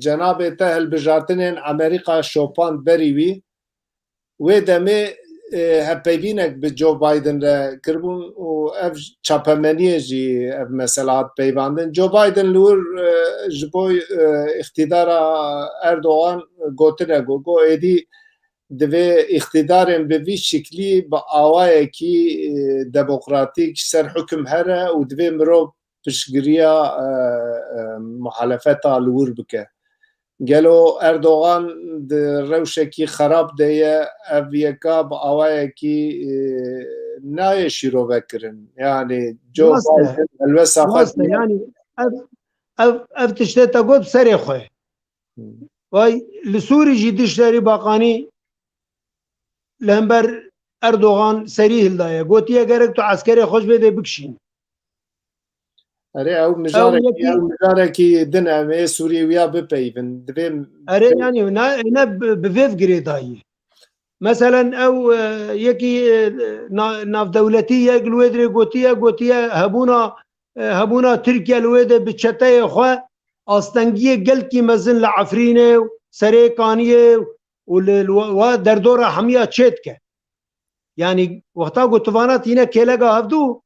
cenabê te hilbijartinên Amerîka şopand berî wî. Wê demê, e, hevpeyvînek bi Joe Biden re kiribûn û ev çapemeniyê jî ev mesela hat peyvandin. Joe Biden li wir, e, ji bo, e, îqtîdara Erdogan gotine got, got êdî divê îqtîdarên bi vî şiklî bi awayekî, e, demokratîk ji ser hukim here û divê mirov piştgiriya, e, e, muhalefeta li wir bike. Gelo Erdogan di rewşekî xerab de ye, ev yeka bi awayekî, e, nayê şîrove kirin. Yani Joe Rast e. Biden helwesta xwe Rast e, diye yani ev, ev, ev tiştê te got serê xwe. Hmm. Vay, li Sûrî jî Dişlerî Bakanî li hember Erdogan serî hildaye. Gotiye gerek tu eskerê xwe ji vê dê bikişîn. Erê ew Ew mijarekî, yekî ew mijarekî din em ê Sûrî wiya bipeyvin. Divê Erê yanî ne, ne bi, bi vêv girêdayî. Meselen ew, e, yekî, e, na, navdewletî yek li wê dirê gotiye, gotiye hebûna, e, hebûna Tirkiye li wê de bi çeteyê xwe astengiyê gelkî mezin li Efrînê û Serê Kaniyê û li, li wa, wa derdora hemiya çê dike. Yanî wexta ku tu vana tîne kêlega hevdû,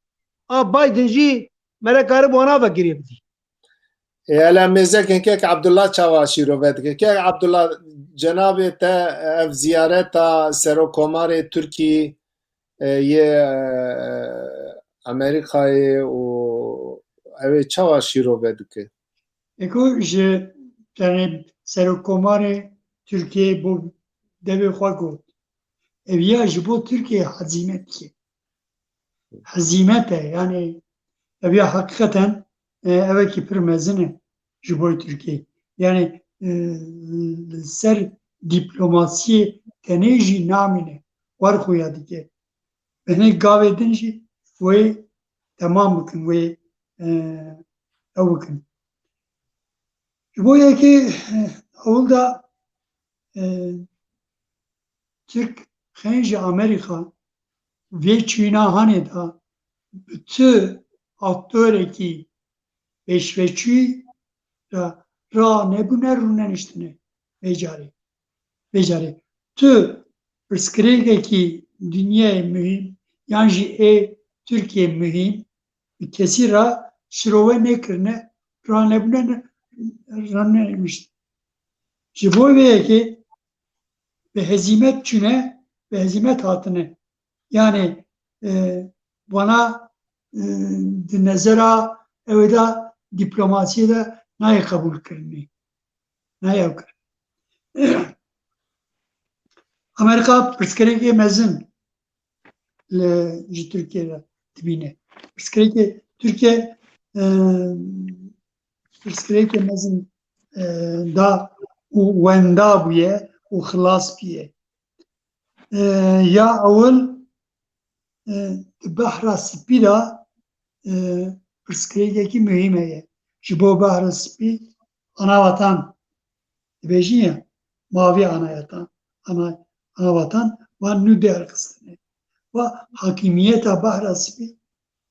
a Biden jî mere karib wana ve girê bidî. Ê, hele mêzek hinkek Abdullah çawa şîrove dike? Kek Abdullah, cenabê te ev ziyareta Serokkomarê Tirkî, e, yê, e, Amerîkayê û ew ê çawa şîrove dike? Eko ji tenê Serokkomarê Tirkiyê bo devê xwe got. Ev ya ji bo Tirkiyê hezîmet dike. Hezîmet e, yani ev ya heqîqeten, e, evekî pir mezin e ji bo Tirkiyê. Yani, e, li ser dîplomasiyê tenê jî namîne, wer xuya dike. Bi hinek gavê din jî wê temam bikin, wê, e, ew bikin. Ji bo yekê, e, ewil de, e, Tirk xên ji Amerîka vê çûyîna hanê de bi tu aktorekî pêşveçûyî re ranebûne rûneniştine vê carê. Vê carê tu pirsgirêkekî dinyayê muhîm yan jî ê Tirkiyê muhîm bi kesî re şirove nekirine, ranebûne ne-, raneniştine. Ji bo vê yekê bi hezîmet çûne, bi hezîmet hatine. Yani, e, bana, e, di nezera ew de dîplomasiyê de nayê qebûl kirinê. Nayê ew kirin. Amerîka pirsgirêkê mezin li, ji Tirkiye re dibîne. Pirsgirêkê Tirkiye, e, pirsgirêkê mezin, e, da û wenda bûye û xilas bûye. E, ya ewil, e, di Behra Spî de, e, pirsgirêkekî muhîm heye. Ji bo Behra Spî anavatan dibêjin ya, mavî anayatan, ana-, anavatan van nû derxistine. Va hakimiyeta Behra Spî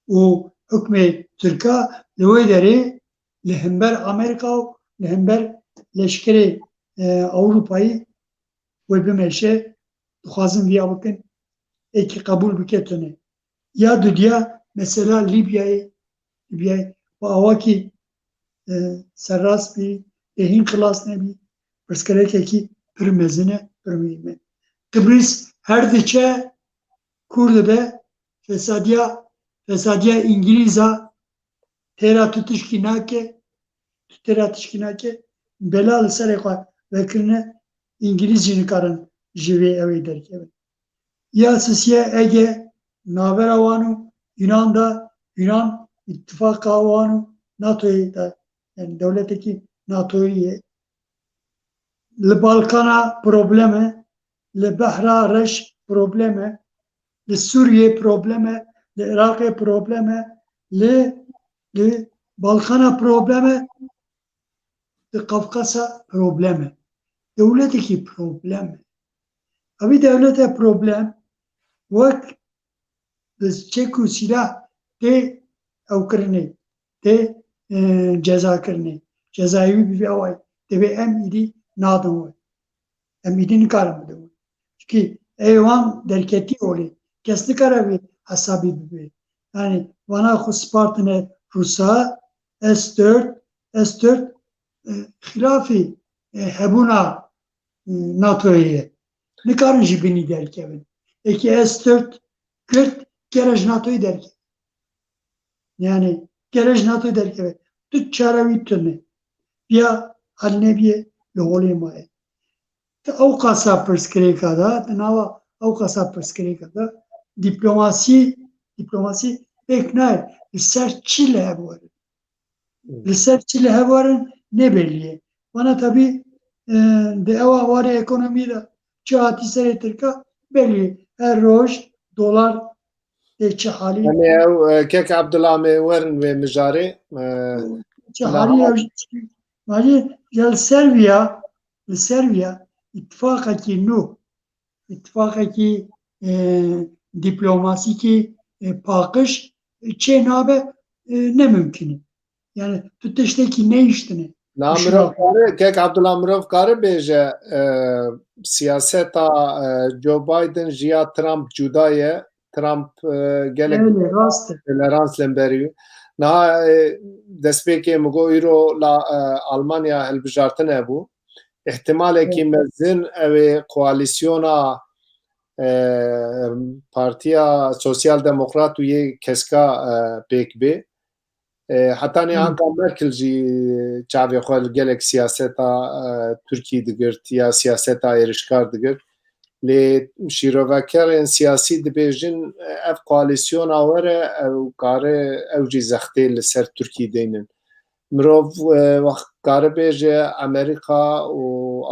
û hukmê Tirka li wê derê li hember Amerîka û li hember leşkerê, e, Ewropayî wê bimeşe, dixwazin viya bikin, êkî qebûl bike tune. Ya dudiya mesela Lîbyayê, Lîbyayê bi awakî, e, serrast bî, lê hîn xilas nebî, pirsgirêkekî pir mezin e, pir muhîm e. Qibrîs her diçe kûr dibe, fesadiya, fesadiya Îngilîza têra tu tişkî nake, tu têra tişkî nake, bela li serê xwe vekirine, Îngilîz jî nikarin ji vê ewê derkevin. Ya sisiye Ege navbera wan û Yunan de, Yunan îtifaqa wan û NATOyê de, yani dewletekî NATOyî ye. Li Balkana problem e, li Behra Reş problem e, li Sûriyê problem e, li Iraqê problem e, li, li Balkana problem e, li Qafqasa problem e. Dewletekî problem e. Evî dewlete problem wek bi çek û sîlah tê ewkirinê, tê, e, cezakirinê. Cezayê wî bi vî awayî divê em îdî nadin we. Em îdî nikarin bidin we. Çikî ew wan derketî holê. Kes nikare vê hesabî bibe. Yani vana xwe spartine Rûsa, S dört, S dört, e, xilafî, e, hebûna, e, NATOyê ye. Nikarin ji binî derkevin. Eke S dört girt, kere ji NATOyê derkeve. Yani kere ji NATOyê derkeve. Tu çare wî tune. Ya hal nebîye li holê maye. Di ewqasa pirsgirêka de, di nava ewqasa pirsgirêka de dîplomasî, dîplomasî pêk nayê. Li ser çi li hev werin? Li ser çi li hev werin ne belî ye. Vana tabî, e, di ewa warê ekonomî de çi hatî serê Tirka belî ye. Her roj dolar tê çi halî. Em ê ew, e, kek Abdullah, em ê werin wê mijarê, e, çi halî ew jî, ma jî ya li ser viya, li ser viya îtifaqekî nû, îtifaqekî, e, dîplomasîkî, e, paqij, e, çê nabe, e, ne mimkün e. Yani tu tiştekî nehiştine. Na mirov kare, kek Abdullah, mirov kare bêje, e, siyaseta, e, Joe Biden ji ya Trump cuda ye. Trump, e, gelek Belê, rast e. Tolerans lemberî. Niha, e, destpêkê min got îro la, e, Almanya hilbijartin hebû. Îhtimalekî Evet. mezin ew ê koalîsyona, e, Partiya Sosyal Demokrat û yê Keska, e, pêk bê. E, hetanî Hmm. Angela Merkel jî çavê xwe li gelek siyaseta, e, Tirkî digirt ya siyaseta êrişkar digirt. Lê şîrovekerên siyasî dibêjin, e, ev koalîsyona were, ew kare, ew jî zextê li ser Tirkî deynin. Mirov, e, wext kare bêje Amerîka û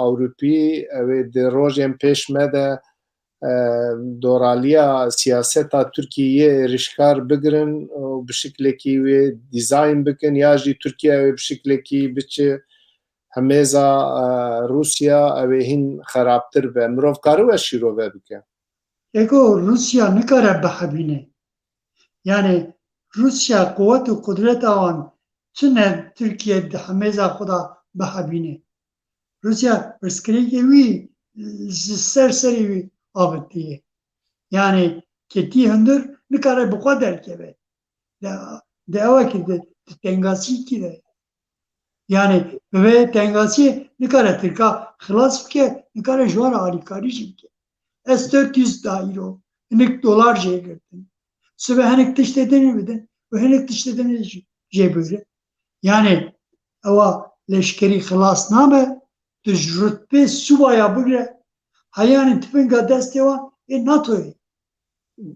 Ewropî, ew ê di rojên pêş me de, e, doraliya siyaseta Tirkiyeyê êrişkar bigirin û bi şiklekî wê dîzayn bikin ya jî Tirkiye wê bi şiklekî biçe hemêza, e, Rûsya, ew ê hîn xerabtir be. Mirov kare we şîrove bike. Eko Rûsya nikare bihebîne. Yani Rûsya quwet û qudreta wan tune Tirkiye di hemêza xwe de bihebîne. Rûsya pirsgirêkê wî ji ser serê wî avitiye. Yani ketî hundir nikare bi xwe derkeve. De, de ewa ki de, de tengasî ki de. Yani bi vê tengasiyê nikare Tirka xilas bike, nikare ji wan re alîkarî jî bike. S dört yüz da îro, hinek dolar jê girtin. Sibe hinek tiştê din bidin û hinek tiştê din jî jê bigrin. Yani ewa leşkerî xilas nabe, tu ji rutbê subaya bigre, heyanî tipinga destê wan ê NATOyê.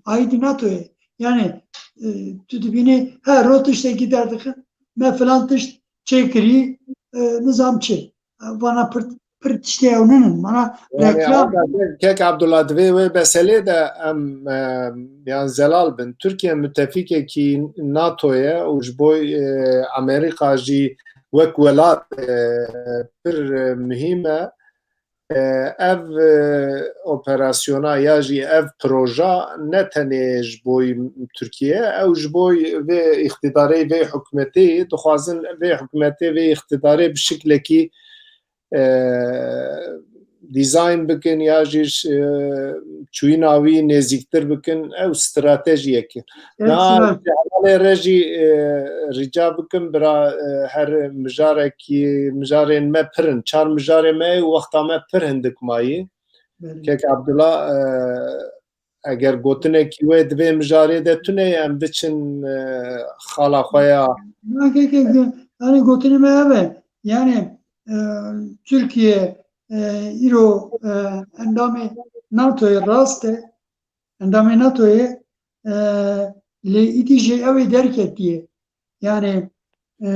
Aîdî NATOyê. Yani, e, tu dibînî her roj tiştekî derdixin, me filan tişt çêkirî, e, nizam çi. E, vana pir, pir tiştê ew ninin. Mana Yani, reklam. Kek Abdullah, divê wê meselê de em, e, yan zelal bin. Tirkiye müttefikekî NATO ye û ji bo, e, Amerîka jî wek welat, e, pir, e, muhîm e. E, ev, e, operasyona ya jî ev proja ne tenê ji bo Tirkiye, ew ji bo vê îqtidarê, vê hikûmetê dixwazin vê hikûmetê, vê îqtidarê bi şiklekî, e, dîzayn bikin ya jî, e, çûyîna wî nêzîktir bikin, ew stratejiyek e. Niha ji hevalê re jî, e, rica bikim, bira, e, her mijarekî, mijarên me pir in. Çar mijarê me û wexta me pir hindik mayî. Belê. Kek Abdullah, e, eger gotinekî we di vê mijarê de tune ye, em biçin, e, xala xwe ya. Na, kek, kek, yani gotinê me ev e. Yani, e, Tirkiye, e, îro, e, endamê NATOyê rast e. Endamê NATOyê, e, lê îdî jî ew ê derketiye. Yani, e,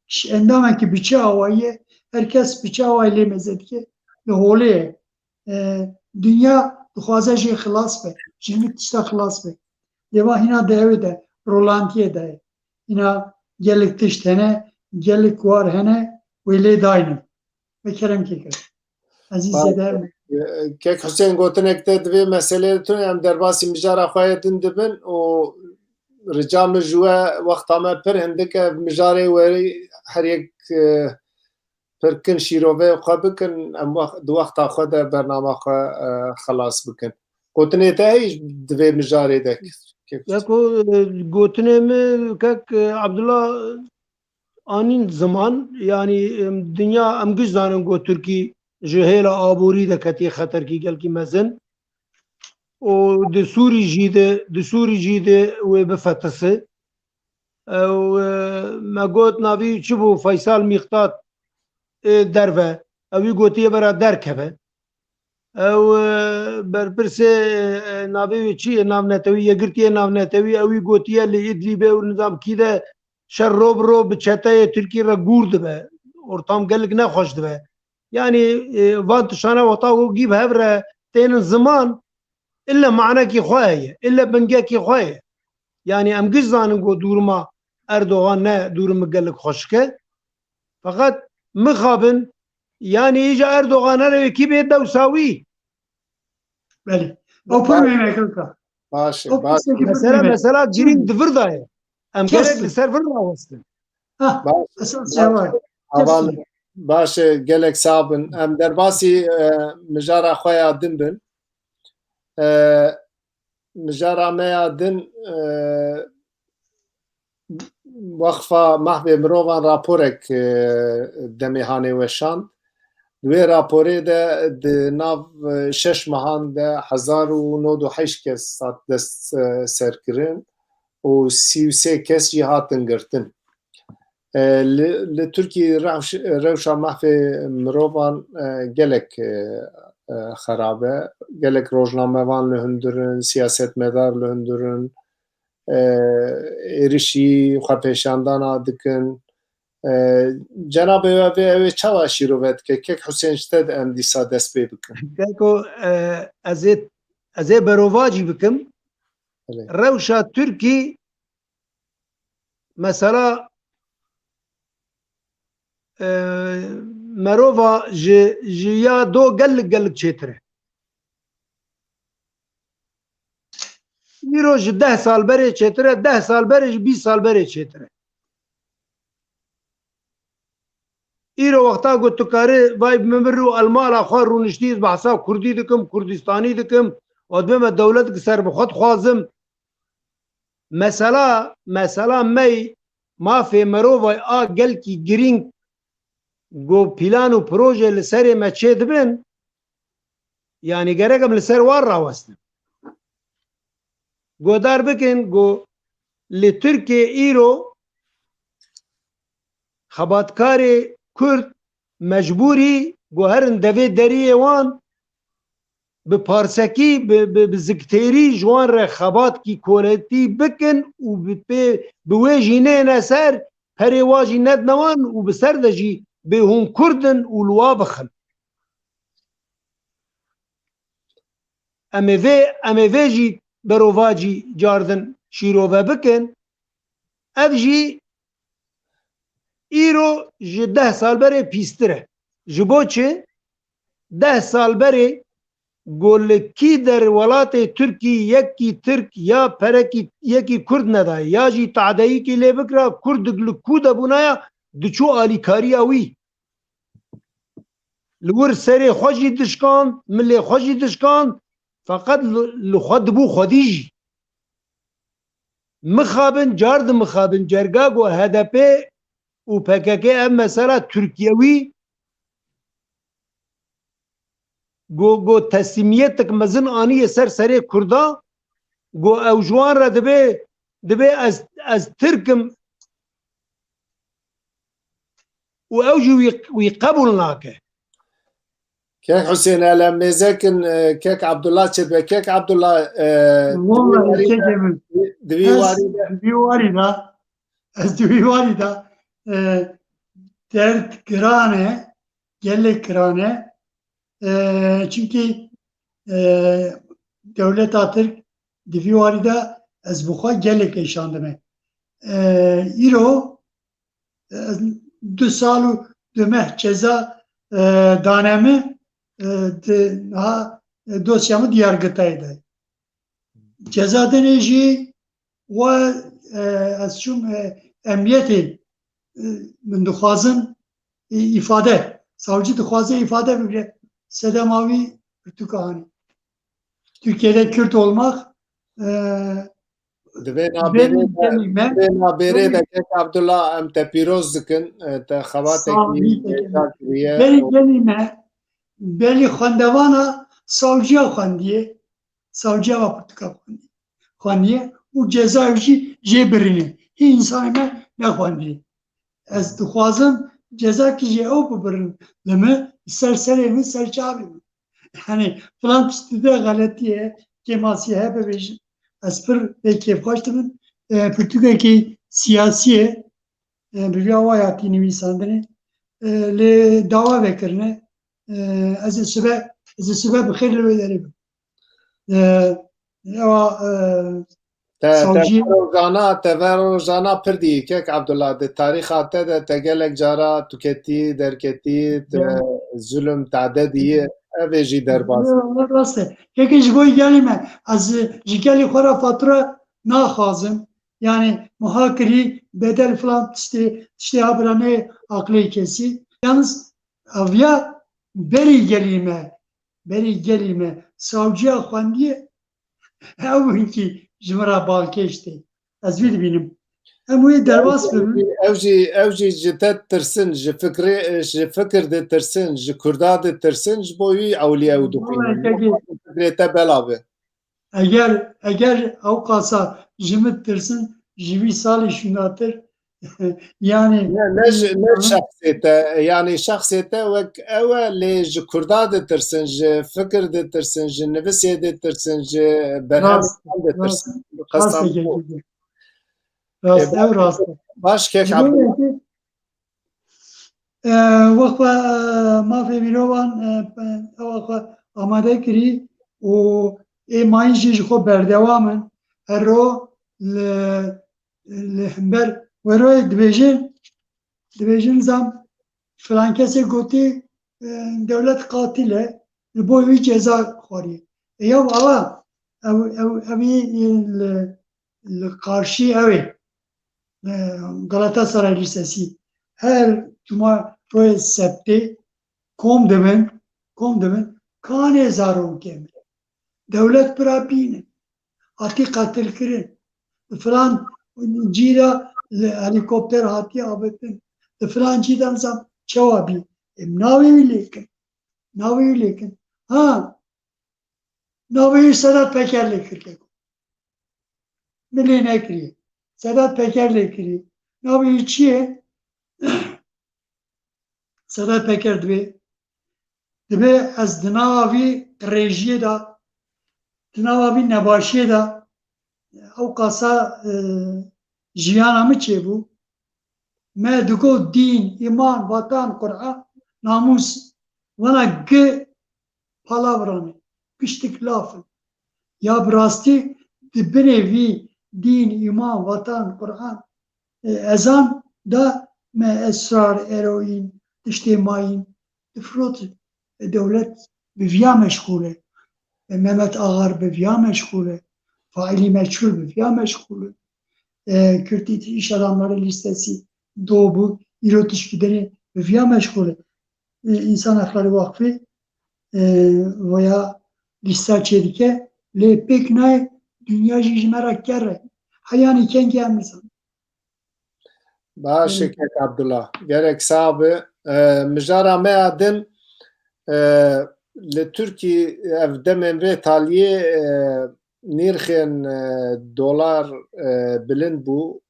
ş-, endamekî bi çi awayî ye, her kes bi çi awayî lê meze dike, li holê ye. E, dinya dixwaze jê xilas be, ji hinek tişta xilas be. Lê va hîna di ew ê de, rolantiyê de ye. Hîna gelek tişt hene, gelek war hene, wê lê daynin. Ve kerem kekir. Ezîz Zêde. Kek Husên, gotinek te divê meselê tune, em derbasî mijara xwe yê din dibin û Rica min ji we, wexta me pir hindik e, mijarê werî her yek, e, pir kin şîroveyê xwe bikin, em wex-, di wexta xwe de bernama xwe, e, xelas bikin. Gotinê te heyî di vê mijarê de? Weko, e, gotinê min kek, e, Abdullah anîn ziman, yanî, em, dinya em giş zanin ku Tirkî ji hêla aborî de ketiye xeterkî gelkî mezin. Û di Sûrî jî de, di Sûrî jî de wê bifetisi. Ew, e, me got navî çi bû? Feysal Mîqdat, e, derve. Ew wî gotiye bera derkeve. Ew, e, berpirsê, e, navê wê çi ye? Navnetewî, Yekgirtiyê Navnetewî, ew wî gotiye li Îdlîbê û nizam kî de şer ro bi ro bi çeteyê Tirkî re gûr dibe. Ortam gelek nexweş dibe. Yanî, e, van tiştana wexta ku gî bi hev re tênin ziman, ille manekî xwe heye, ille bingekî xwe ye. Yanî em giş zanin ku dûrima Erdogan ne dûrimi gelek xweşik e. Feqet mixabin, yanî îja Erdogan here wê kî bê dewsa wî. Belê. O pir mühim e, kaka. Baş e, O baş. pirseke pir Mesela, mühim e. mesela girîng di vir de ye. Em Kes gerek e. li ser vir rawestin. Ha, Baş, esas baş. cevap. Heval, Kes e. baş e, gelek sağ bin. Em derbasî, e, mijara xwe ya din bin. E, mijara me ya din, e, Weqfa Mahvê Mirovan raporek, e, demê hanê weşand. Di wê raporê de di nav, e, şeş mehan de hezar û nod û heşt kes hat dest, e, serkirin û sî û sê kes jî hatin girtin. E, li, li Tirkî rewş-, rewşa mahfê mirovan, e, gelek, e, e, xerab e. Gelek rojnamevan li hundir in, siyasetmedar li hundir in, e, êrişî xwepêşandana dikin. E, cenabê we vê ew ê çawa şîrove dike? Kek Husên, ji te de em dîsa dest pê bikin. Keko, e, ez ê, ez ê berovajî bikim. Belê. Rewşa Tirkî mesela, e, merova ji, ji ya do gelek gelek çêtir e. Îro ji deh sal berê çêtir e, deh sal berê ji bîst sal berê çêtir e. Îro wexta ku tu karî vay bi min û el mala xwe rûniştî, ez behsa Kurdî dikim, Kurdistanî dikim, û dibê me dewletek serbixwe dixwazim. Mesela, mesela mey mafê mirovay a gelkî girîng ku plan û proje li serê me çêdibin, yanî gerek em li ser wan rawestin. Godar bikin ku li Tirkiyê îro xebatkarê Kurd mecbûrî ku herin devê deriyê wan, bi parsekî, bi, bi, bi ziktêrî ji wan re xebatkî koletî bikin û bi pê, bi wê jî nêne ser, perê wa jî nedine wan û bi ser de jî bê hûn Kurd in û li wa bixin. Em ê vê, em ê vê jî berovacî cardin şîrove bikin. Ev jî îro ji deh sal berê pîstir e. Ji bo çi? Deh sal berê ku li kî der welatê Tirkî yekî Tirk ya perekî yekî Kurd nedaye, ya jî tadeyîkî lê bikira, Kurdik li ku de bûnaya, diçû alîkariya wî. Li wir serê xwe jî dişkand, milê xwe jî dişkand, feqet li, li xwe dibû xwedî jî. Mixabin, car di mixabin, cerga ku H D P û P K K ev mesela Tirkiyewî, ku, ku teslîmiyetek mezin aniye ser serê Kurda, ku ew ji wan re dibê, dibê ez, ez Tirk im, û ew jî wî, wî qebûl nake. Kek Husên, ele mêzekin, e, Kek Abdullah çi dibe? Kek Abdullah, e, Wallahî, divî warî de, kekê min. Divî Ez warî de. Divî warî de, ez divî warî de, e, derd giran e, gelek giran e. E, çimkî, e, dewleta Tirk divî warî de ez bi xwe gelek êşandime. E, îro, e, du sal û du meh ceza, e, dane min, e, di, ha, e, dosya min di yargitayê de. Ceza dinê jî we, e, ez çûm, e, emniyetê, e, min dixwazin, e, îfade. Savcî dixwaze îfade bigire. Sedema wî pirtûka hanî. Türkiye'de Kürt olmak, e, Di vê nabêrê de, di vê nabêrê de Kek Abdullah, em te pîroz dikin, e, te xebatekî hêja kiriye. Belî, belî me, belî xwendevana savciya xwendiye, savciya ve pirtûka xwendiye, xwendiye û ceza jî jê birîne. Hî insanê me nexwendiye. Ez dixwazim cezakî jê ew bibirin li min, li ser serê min, ser çavê min. Yanî filan tiştî de xeletî ye, kêmasî hebe bêjin. Ez pir vê kêfxweş dibim. E, pirtûkekî siyasî ye. E, bi vî awayî hatî nivîsandinê. E, lê dawa vekirine. E, ez ê sibe, ez ê sibe bi xêr li wê derê bim. E, ewa, e, Te, te Savcî ver rojana, te ver rojana pir dî, Kek Abdullah, di tarîxa te de te gelek cara tu ketî, derketî, te zulm, tade dî, ev ê jî derbas. Yo, rast e. Kekê ji bo gelî me, ez ji gelî xwe re fatura naxwazim. Yani muha kirî bedel filan tiştê, tiştê ha bira nê aqilê kesî. Yalnız eviya berî gelî me, berî gelî me, savciya xwendiye, ew hinkî ji min re balkêş tê. Ez vî dibînim. Em wê derbas bibin. Ew jî, ew jî ji te ditirsin, ji fikrê, ji fikir ditirsin, ji Kurda ditirsin, ji bo wî ewlî ew dixwînin. Fikrê te bela be. Eger, eger ew qasa ji min ditirsin, ji vî salî şûnatir, Yanî Ne, ne ji, ne şexsê te, yanî şexsê te wek ew e, lê ji Kurda ditirsin, ji fikir ditirsin, ji nivisê ditirsin, ji berhemê Rast, rast, ditirsin. Bi qestan rast e, bu. Gerçekten. Rast, E, ew rast e. Baş kek Ji bo Abdullah. yekê, e, wexwe, e, mafê mirovan, e, e, ew xwe amade kirî û ê mayîn jî ji xwe berdewam in. Her ro li li hember weroyê dibêjin, dibêjin zam filan kesê gotî, e, dewlet qatil e, li bo wî ceza xwarî. E, ya vala, ew, ew, ew ê li, li qarşî ew ê, e, Galatasaray Lisesi. Her cuma royê sebtê kom dibin, kom dibin, kanê zarokê min. Dewlet bira bînin. Hatî qetilkirin. Li filan cî de li helîkopter hatiye avêtin. Li filan cî de nizam çawa bî. Em navê wî lêkin. Navê wî lêkin. Ha, navê wî Sedat Peker lê kir keko. Min lê nekiriye. Sedat Peker lê kiriye. Navê wî çi ye? Sedat Peker dibê, dibê ez di nava vî qirêjiyê de, di nava vî nebaşiyê de, ew qasa, e, jiyana min çêbû. Me digot dîn, îman, vatan, Quran, namûs, vana gi palavran e, piştik laf in. Ya bi rastî di binê vî dîn, îman, vatan, Quran, e, ezan de me esrar, eroîn, tiştê mayîn difirotin. E, dewlet bi viya meşxûl e. E, Mehmet Ağar bi viya meşxûl e. Failî meçhûl bi viya meşxûl e. E, Kürt İş Adamları Listesi, DOB'u, îro tişkî dinê bi viya meşxûl e. E, Însan Hakları Vakfı, e, veya lîsta çêdike, lê pêk nayê, dinya jî ji me re kerr e. Heyanî kengî em nizanin. Baş e, Evet. Kek Abdullah. Gerek sağ be. E, mijara me ya din, e, li Tirkî ev demên vê taliyê, e, nirxên, e, dolar, e, bilind bû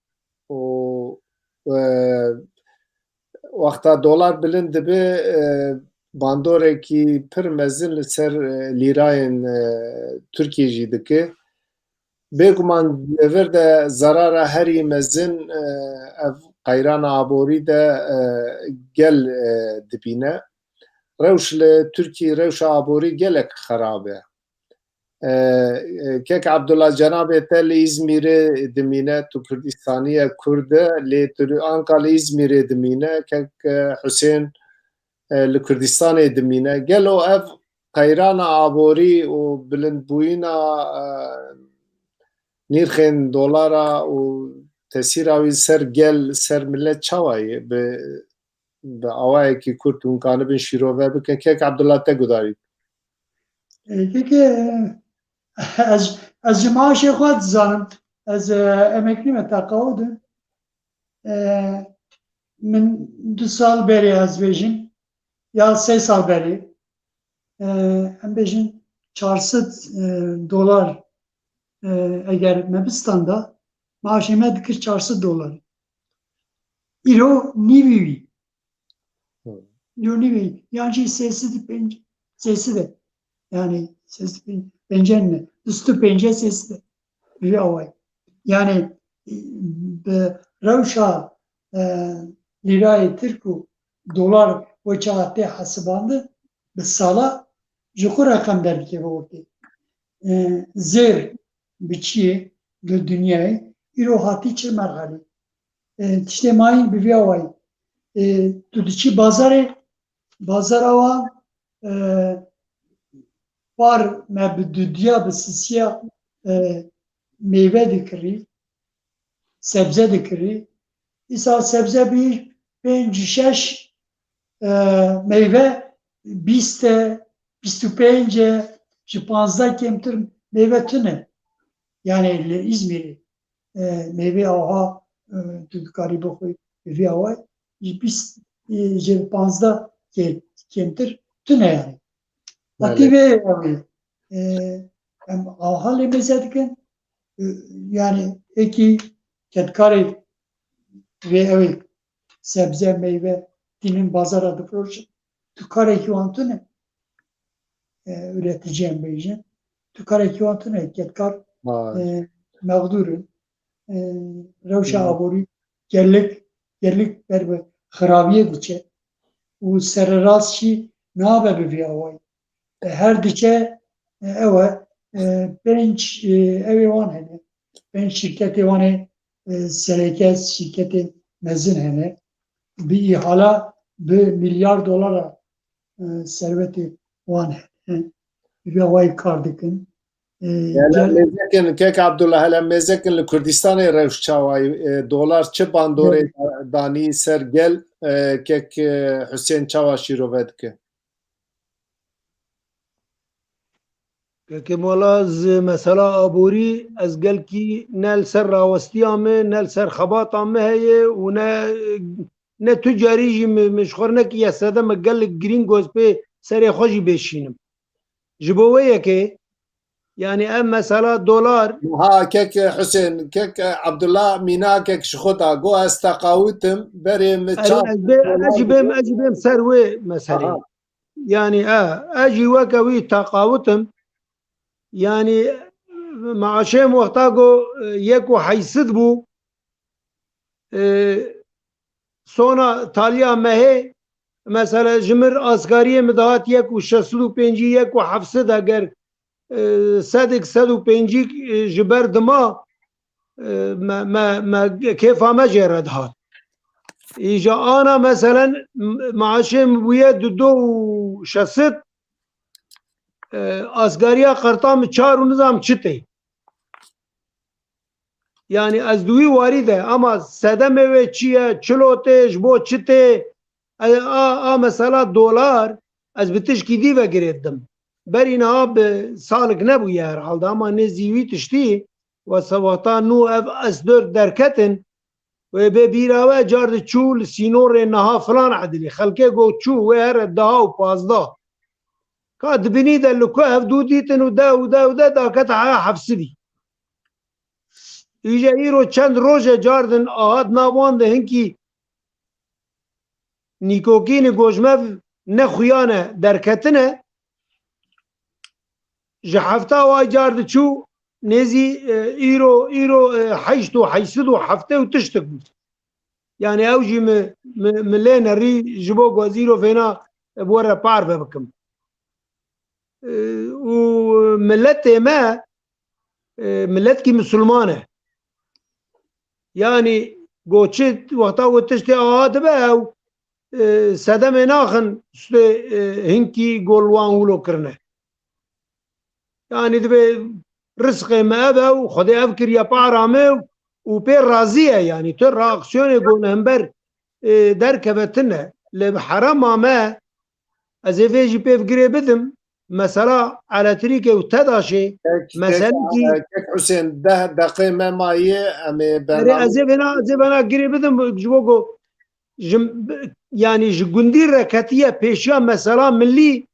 û, e, wexta dolar bilind dibe, e, bandorekî pir mezin li ser, e, lîrayên, e, Tirkiyê jî dike. Bêguman li vir de zerara herî mezin, e, ev qeyrana aborî de, e, gel, e, dibîne. Rewş li Tirkî, rewşa aborî gelek xerab e. E, e, Kek Abdullah, cenabê te li Îzmîrê dimîne, tu Kurdistanî ye, Kurd e, lê tu anka li Îzmîrê dimîne, Kek, e, Husên, e, li Kurdistanê dimîne. Gelo ev qeyrana aborî û bilindbûyîna, e, nirxên dolara û tesîra wî ser gel, ser milet çawa ye? Bi, bi awayekî kurt hûn kanibin şîrove bikin. Kek Abdullah, te gudarî. E, peki, e, ez, ez ji maaşê xwe dizanim. Ez, e, emeklî me, teqawud im. E, min du sal berê ez bêjim, ya sê sal berê, e, em bêjin çar sed, e, dolar, e, eger me bistanda, maaşê me dikir çar sed dolar. Îro nîvî wî. Hı. Îro nîvî. Yan jî sê sed û pêncî, sê sed e. Yani sê sed û pêncî, pêncî ne. Du sed û pêncî, sê sed e. Bi vî awayî. Yani, e, bi rewşa, e, lîrayê tirk û dolar weçaxa tê hesibandin, bi sala ji xwe reqem derdikeve ortê. E, zêr bi çiyê li dinyayê îro hatî çi merhelê. E, tiştê mayîn bi vî awayî. E, tu diçî bazarê, bazara wan, e, par me bi dudiya, bi sisiya, e, meyve dikirî, sebze dikirî. Îsa sebze bî pênc şeş, e, meyve bîst e, bîst û pênc e, ji panzdeh kêmtir meyve tune. Yani li Îzmîrê, e, meyvê aha, e, tu dikarî bixwî bi vî awayî, ji bîst, e, ji panzdeh kê-, kêmtir tune yani. Belê. Hatî vê ew ê, e, em aha lê mêze dikin, e, yani êkî kedkarê vê ew ê sebze, meyve tînin bazara difiroşin. Tu karekî wan tune. E, üreticî em bêjin. Tu karekî wan tune. Kedkar, Vay. e, mexdûr in. E, rewşa Hı. aborî gelek, gelek ber bi xirabiyê diçe. Û sererast jî nabe bi vî awayî. E, her diçe, e, ew e, e, pênc, e, ew ê wan hene. Pênc şîrketê wan ê, e, sereke, şîrketê mezin hene. Bi îhala bi milyar dolara, e, servetê wan hene. Bi vî awayî kar dikin. E, Hele gel- mêzekin, kek Abdullah, hele mêzekin li Kurdistanê rewş çawa ye? E, dolar çi bandorê Gel- da-, danî ser gel, e, kek, e, Husên çawa şîrove dike? Kekê Mola, ez mesela aborî, ez gelkî ne li ser rawestiya me, ne li ser xebata me heye û ne, ne tu carî jî min, min ji xwe re nekiriye sedeme gelek girîng ku ez pê serê xwe jî bêşînim. Ji bo wê yekê, yani ev mesela dolar Ha, kek Husên, kek Abdullah mînakek ji xwe da, got ez teqawit im, berê min Ero çar ez bê, ez jî bêm, ez jî bêm ser wê meselê. Aha. Yani, e, ez jî weke wî teqawit im. Yani, maaşê min wexta ku, e, yek û heyşt sed bû, e, sona taliya mehê, mesela ji min asgariyê min dihat yek û şeş sed û pêncî, yek û heft sed eger, e, sedek, sed û pêncî, e, ji ber dima, e, me, me, me, kêfa me jê re dihat. Îja ana meselen m-, maaşê min bûye du do û şeş sed, e, asgariya qerta min çar û nizam çi tê. Yani ez di wî warî de, ama sedemê wê çi ye, çilo tê, ji bo çi tê, e, a, a mesela dolar, ez bi tişkî dî ve girê didim. Berî niha bi salek nebûye herhalde, ama nêzî wî tiştî, we se wexta nû ev S dört derketin, wê bê bîra we car diçû li sînorê niha filan edilî. Xelkê got çû, wê here deha û pazdeh. Ka dibinî de li ku ev dû dîtin û de û de û de dakete heya heft sedî. Îje îro çend roje cardin ahat nav wan de hinkî nîkokînî gojmev ne xuyane derketine. Ji hefta wa car diçû nêzî, e, îro, îro, e, heşt û heşt sed û heftê û tiştek bû. Yani ew jî mi, mi, mi lê nerî ji bo ku ez îro fêna bi we re parve bikim. E, û miletê me, e, miletkî misilman e. Yani goçit wexta ku tiştê aha dibe ew, e, sedemê naxin stê, e, hinkî gol wan wilo kirine. Yani dibe rizqê me ev e û Xwedê ev kiriye para me û pê razî ye, yanî tu reaksiyonê ku li hember, e, derkeve tune. Lê bi herema me, ez ê vê jî pê girê bidim, mesela elektrîkê û TEDAŞê, kek, kek, meselekî e, kek Husên, deh deqê me maye, em ê Erê, bername ez ê vêna, ez ê vêna girê bidim, ji bo ku ji, yanî ji gundî re ketiye pêşiya mesela milî,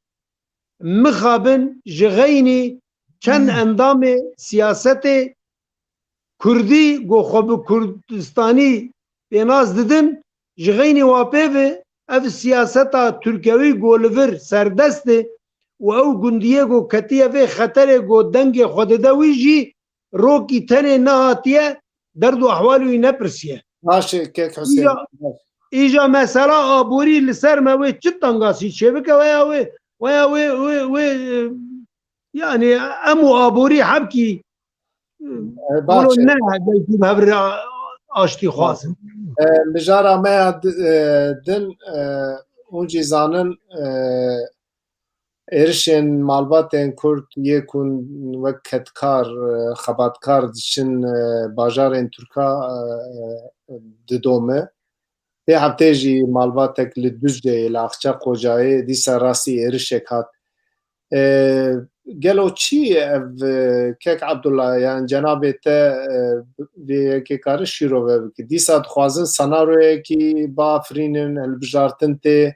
mixabin ji xeynî çend endamê siyasetê kurdî ku xwe bi kurdistanî pênas didin, ji xeynî wa pê ve ev siyaseta tirkewî ku li vir serdest e û ew gundiyê ku ketiye vê xeterê ku dengê xwe dide wî jî rokî tenê nehatiye, derd û ehwal wî nepirsiye. Baş e, kek Husên. Îja, îja mesela aborî li ser me wê çi tangasî çêbike, weya wê, weya wê, wê, wê, e, yanî em û aborî hebkî, e, E, baş e. Ne belkî bi hev re aştî xwazin. E, mijara me ya di-, e, din, e, hûn jî zanin, e, êrişên malbatên Kurd yê ku wek kedkar, e, xebatkar diçin, e, bajarên Tirka, e, didome. Vê heftê jî malbatek li Duzceyê, li Axça Qocayê dîsa rastî êrişek hat. E, gelo çi ev, e, kek Abdullah, yan cenabê te, e, vê yekê kare şîrove bike? Dîsa dixwazin senaryoyekî biafirînin, hilbijartin tê,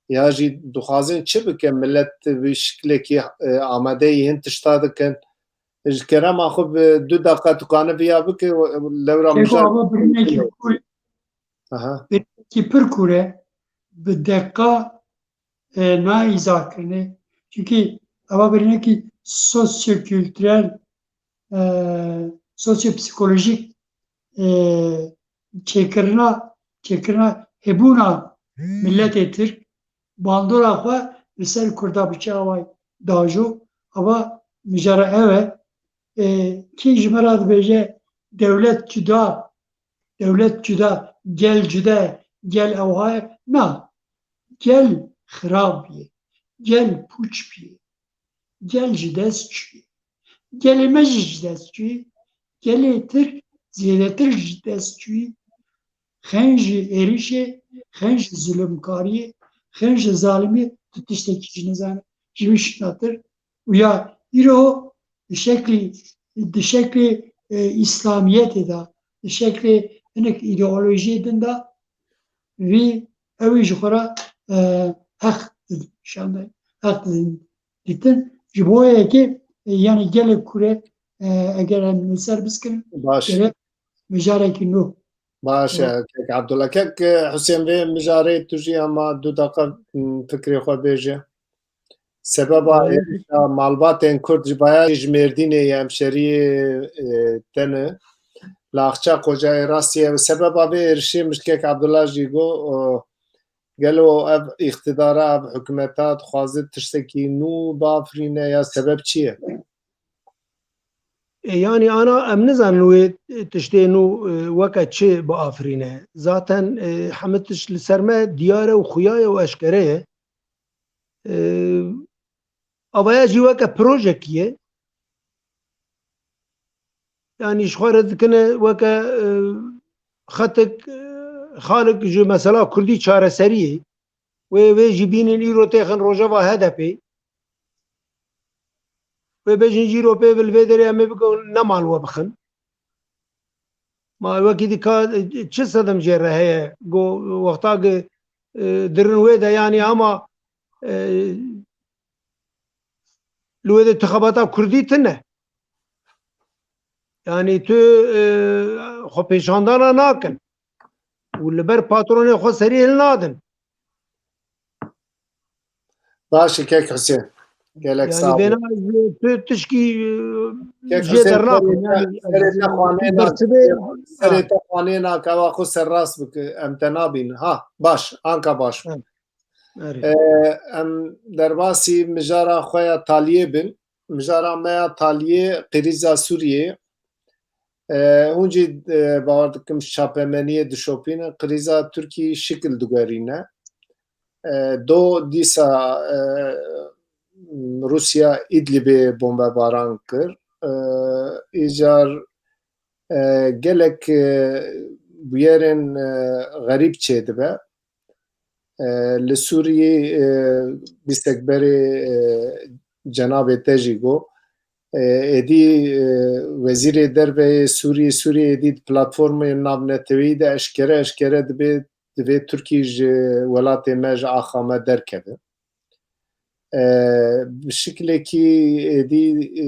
ya jî dixwazin çi bike, millet bi şiklekî, e, amadeyî hin tişta dikin. Ji kerema xwe bi du deqa tu kanî viya bike, lewra Keko mijal. Ava birînekî kûr, Aha. Birînekî pir kûr e, bi deqa, e, nayê îzah kirinê. Çunkî ava birînekî sosyokulturel, e, sosyopsikolojik, e, çêkirina, çêkirina hebûna miletê Tirk, bandora xwe li ser Kurda bi çi awayî diajo, ava mijara ew e. E, kî ji me re dibêje dewlet cuda, dewlet cuda, gel cuda ye, gel ewha ye. Na, gel xirab bîye, gel pûç bîye. Gel ji dest çûye. Gelê me jî ji dest çûye. Gelê Tirk zêdetir ji dest çûye. Xeyn ji êrişê, xeyn ji zulumkariyê, xeyn ji zalimiyê, tu tiştekî jî nizane. Ji wî şinatir. Û ya îro di şeklî, di şeklê, e, îslamiyetê de, di şeklê hinek îdeolojiyê din de vî, ew ê ji xwe re, e, heq didin, şande, heq didin. Dîtin. Ji bo yekê, e, yanî gelek kure, e, eger em li ser biskirin, Baş. Gerek mijarekî nû. Baş e, Evet. Kek Abdullah. Kek, e, Husên, vê mijarê tu jî hema du deqa, m, fikrê xwe bêje. Sebeba Evet. êrişa malbatên Kurd ji baya ji Mêrdînê ye, hemşeriyê, e, te ne. Li Axça Qocayê rastî ye. Sebeba vê êrişê min ji Kek Abdullah jî got, o, Gelo ev îqtidara, ev hikûmeta dixwaze tiştekî nû biafirîne ya sebeb çi ye? E, yanî ana em nizanin wê tiştê nû, e, weke çi biafirîne. Zaten, e, hemî tişt li ser me diyar e û xuya ye û eşkere ye. E, Avaya jî weke projekî ye. Yanî ji xwe re dikine weke, e, xetik, e, xalik ji mesela Kurdî çareseriyê. Wê, wê jî bînin îro têxin rojeva H D P. Wê bêjin jî îro pê li vê derê em ê bikin, nema li we bixin. Ma wekî dî ka, e, çi sedem jê re heye? Go wexta ki, e, dirin wê de, yanî hema, e, li wê de tu xebata Kurdî tune. Yanî tu, e, xwe pêşandana nakin. Û li ber patronê xwe serî hilnadin. Baş e, Kek Husên. Gelek Yanî sağ ol. Vêna tu tişkî, e, Kek jê Husên, dernaxin. Serê te, yanî, serê te xwanê nake, dersibê, serê ha. Te xwanê nake, ewa xwe serrast bike, em te nabînin. Ha, baş, anka baş. Ha. Erê. E, em derbasî mijara xwe ya taliyê bin. Mijara me ya taliyê qirîza Sûriyê. E, hûn jî, e, bawer dikim ji çapemeniyê dişopînin. Qirîza Tirkî şikil digerîne. E, do dîsa, e, Rûsya Îdlibê bombebaran kir. e, îcar, e, gelek, e, bûyerên, e, xerîb çêdibe. E, li Sûriyê, e, dîsek berê, e, cenabê te jî got, e, êdî, e, wezîrê derve yê Sûriyê, Sûriyê êdî di platformê navneteweyî de eşkere, eşkere dibê, divê Tirkî ji welatê me, ji axa me derkeve. E, bi şiklekî êdî, e,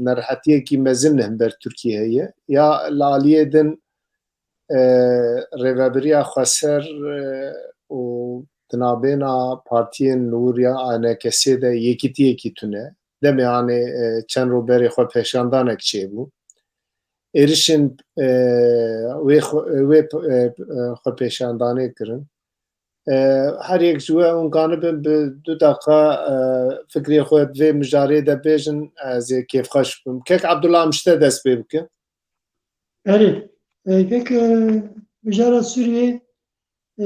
nerehetiyekî mezin li hember Tirkiyê heye. Ya li aliyê din, e, Rêvebiriya Xweser, e, û di navbêna partiyên nûr ya A N K S'ê de yekîtiyekî tune. Demê anê, e, çend roj berê xwepêşandanek çêbû. Êrişên, e, wê xwe, wê, e, e, xwepêşandanê kirin. E, her yek ji we hûn kanibin bi du deqa, e, fikrê xwe di vê mijarê de bêjin, ez ê kêfxweş bim. Kek Abdullah, em ji te dest pê bikin. Erê, e, kek, e, mijara Sûriyê, e,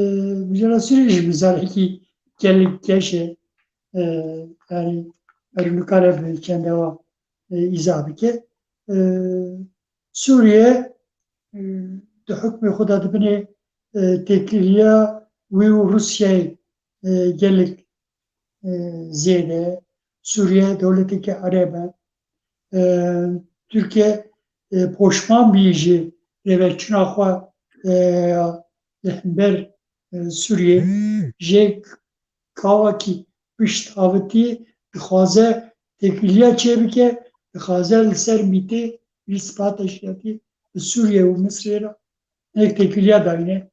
mijara Sûriyê jî mijarekî gelek geş e. E, yani, erê nikare bi çend dewa, e, îzah bike. E, Sûriye, e, di hukmê xwe de dibinê, e, têkiliya wî û Rûsyayê, e, gelek, e, zêde. Sûriye dewleteke ereb e. E, Tirkiye, e, poşman bî ji rêveçûna xwe, e, li hember, e, Sûriyê. Jê kawakî pişt avitî dixwaze têkiliya çêbike, dixwaze li ser mîtê, îspata şiyatî li Sûriye û Misrê re nek têkiliya dayne.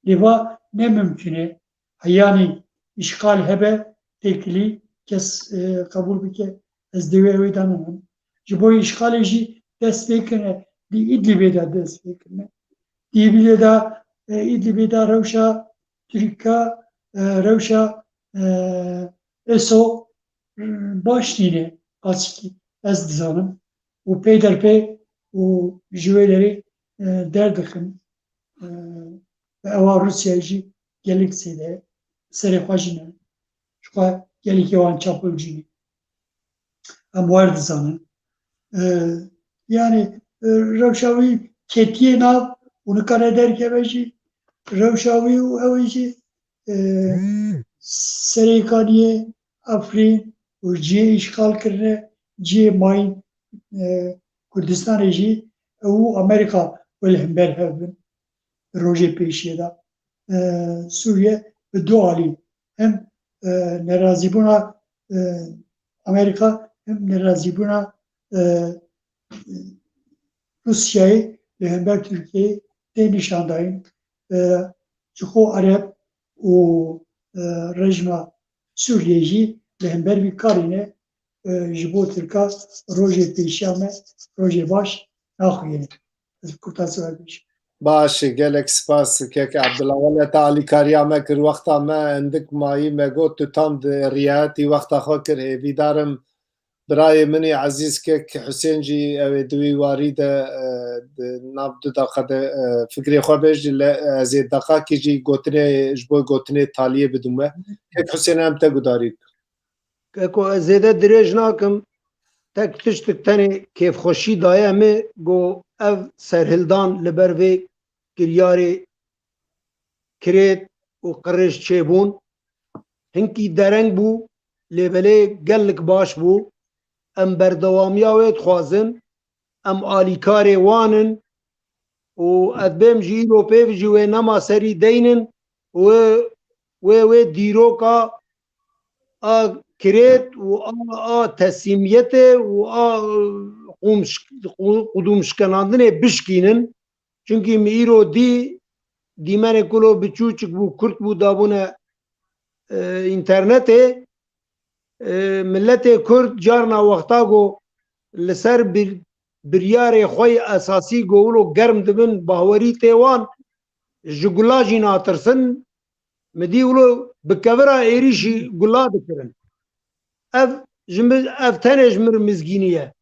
Lê va ne mimkun e. Heyanî îşxal hebe têkilî kes, e, qebûl bike, ez dê wê wê de nabim. Ji bo îşxalê jî dest pê kirine, di Îdlibê de dest pê kirine. Di Îdlibê de, e, Îdlibê de rewşa Tirka, e, rewşa, e, ESO, e, baş nîne, qaçikî ez dizanim. Û peyderpey û ji wê derê, e, derdixin. E, ve ewa Rûsyayê jî gelek zêde ye. Serê xwe jî ne. Ji xwe gelekî wan çapulcî ne. Em wer dizanin. E, yani, e, rewşa wî ketiye nav û nikare derkeve jî, rewşa wî û ew ê jî, e, Serêkaniyê, Efrîn û cihê îşxal kirine, cihê mayîn, e, Kurdistanê jî ew û Amerîka wê li hember hev bin. Rojê pêşiyê de, e, Sûriye bi du alî, hem, e, nerazîbûna, e, Amerîka, hem nerazîbûna, e, Rûsyayê li hember Tirkiyeyê tê nîşandayîn. E, ji xwe Ereb û, e, rejîma Sûriyê jî li hember vî karî ne, e, ji bo Tirka rojê pêşiya me, rojê baş naxuyêne. Ez bi kurtasî we bêjim. Baş e, gelek spas kek Abdullah. Wele te alîkariya me kir, wexta me hindik mayî, me got tu tam di riayetî wexta xwe kir. Hêvîdar im birayê min ê ezîz kek Husên jî ew ê di wî warî de, e, di nav du deqa de, e, fikrê xwe bêjî, lê ez ê deqakî jî gotinê, ji bo gotinê taliyê bidim we. Kek Husên, em te gudarî bikin. Keko, ez zêde dirêj nakim. Tek tiştik tenê kêfxweşî daye min, ku ev serhildan li ber vê kiryarê Kirêt û Qirêj çêbûn. Hinkî dereng bû, lê belê gelek baş bû. Em berdewamiya wê dixwazin. Em alîkarê wan in û ez bêm ji îro pê ve jî wê nema serî deynin û wê, wê, wê dîroka a Kirêt û a, a teslîmiyetê û a qûmş-, qû-, qudûmşikenandinê bişkînin. Çunkî min îro dî, dîmenê kulo biçûçik bû, kurt bû, dabûne, e, înternetê. E, miletê Kurd carna wexta ku li ser bir-, biryarê xwe yê esasî ku wilo germ dibin, bahwerî tê wan, ji gula jî natirsin. Min dî wilo bi kevira êrîşî gula dikirin. Ev ji min, ev tenê ji min re mizgînî ye.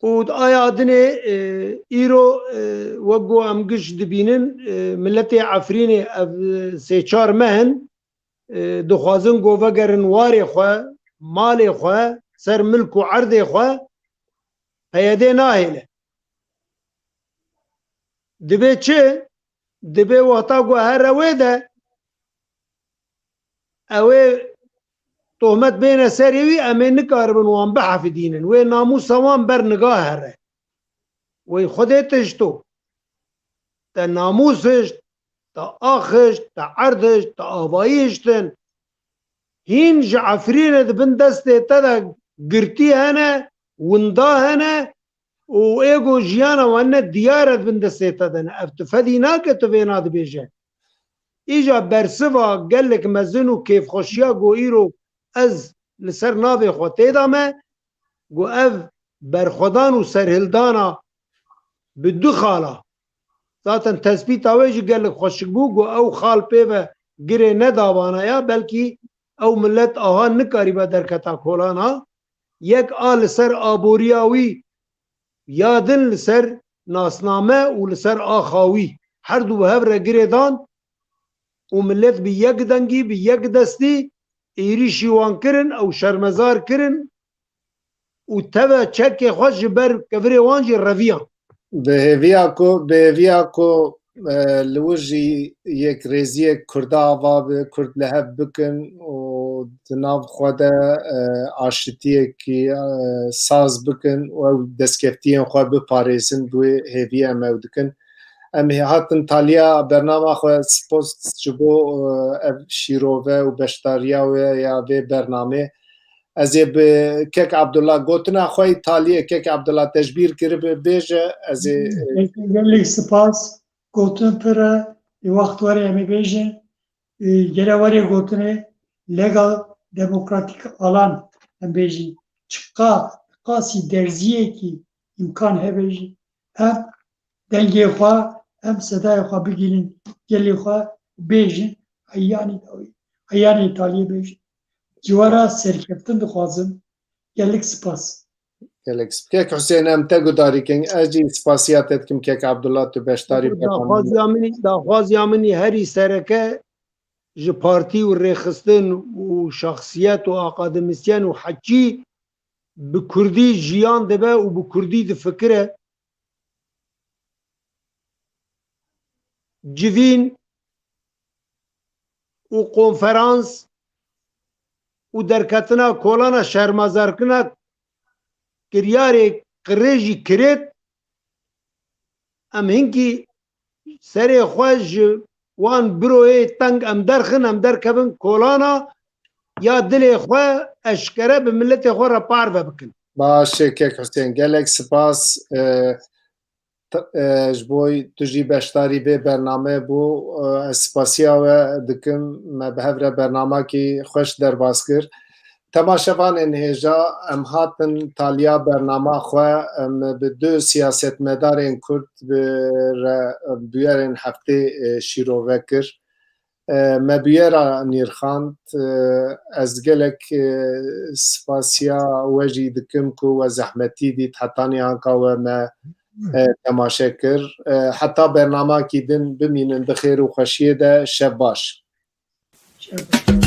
Û aya dinê, e, îro, e, wek ku em giş dibînin, e, miletê Efrînê ev, e, sê çar meh in, e, dixwazin ku vegerin warê xwe, malê xwe, ser milk û erdê xwe, P Y D nahêle. Dibê çi? Dibê wexta ku here wê de, ew ê tohmet bêne serê wî, em ê nikaribin wan bihefidînin. Wê namûsa wan ber niga here. Wey Xwedê tişto. Te namûs hişt, te ax hişt, te erd hişt, te avayî hiştin. Hîn ji Efrînê di bin destê te de girtî hene, winda hene û ê ku jiyana wan ne diyar e di bin destê te de ne. Ev tu fedî nake tu vêna dibêje. Îja bersiva gelek mezin û kêfxweşiya ku îro ez li ser navê xwe tê de me, ku ev berxwedan û serhildana bi du xala. Zaten tespîta wê jî gelek xweşik bû, ku ew xal pê ve girê nedabana ya, belkî ew milet aha nikarîbe derketa kolana. Yek a li ser aboriya wî, ya din li ser nasname û li ser axa wî. Her du bi hev re girê dan û milet bi yek dengî, bi yek destî êrîşî wan kirin, ew şermezar kirin û teve çekê xwe ji ber kevirê wan jî reviyan. Bi hêviya ku, bi hêviya ku, e, li wir jî yekrêziyek Kurda ava bi, Kurd li hev bikin û di nav xwe de, e, aşitiyekî, e, saz bikin û ew destkeftiyên xwe biparêzin, bi wê hêviyê em ew dikin. Em hê hatin taliya bernama xwe, spas ji bo, e, ev şîrove û beşdariya we ya vê bernamê. Ez ê bi kek Abdullah gotina xwe yî taliyê, kek Abdullah te ji bîr kiribe, bêje, ez ê, e, Gelek spas, gotin pir e, ê wext were em ê bêjin, e, gere were gotinê legal demokratîk alan em bêjin. Çiqa, qasî derziyekî îmkan hebe jî em dengê xwe, em sedayê xwe bigihînin gelê xwe, bêjin, heyanî dawî, heyanî taliyê bêjin. Ji we re serkeftin dixwazim. Gelek spas. Gelek sp-, kek Husên, em te gudarî kin. Ez jî spasiya te dikim, kek Abdullah, tu beşdarî bernameyê. Daxwaziya min î, daxwaziya min î herî sereke ji partî û rêxistin û şexsiyet û akademîsyen û heçî bi kurdî jiyan dibe û bi kurdî difikire, civîn û konferans û derketina kolana şermezarkirina kiryarê qirêjî kirêt, em hinkî serê xwe ji wan biroyê teng em derxin, em derkevin kolana ya dilê xwe eşkere bi miletê xwe re parve bikin. Baş e, kek Husên, gelek spas. E, t-, e, ji bo tu jî beşdarî vê bername bû. E, ez spasiya we dikim. Me bi hev re bernamakî xweş derbas kir. Temaşevanên hêja, em hatin taliya bernama xwe, em bi du siyasetmedarên Kurd bi re, bûyerên heftê, e, şîrove kir. E, me bûyera nirxand, e, ez gelek, e, spasiya we jî dikim ku we zehmetî dît hetanî anka we me, e, temaşe kir. E, heta bernamakî din bimînin di xêr û xweşiyê de, şev baş. Şev baş.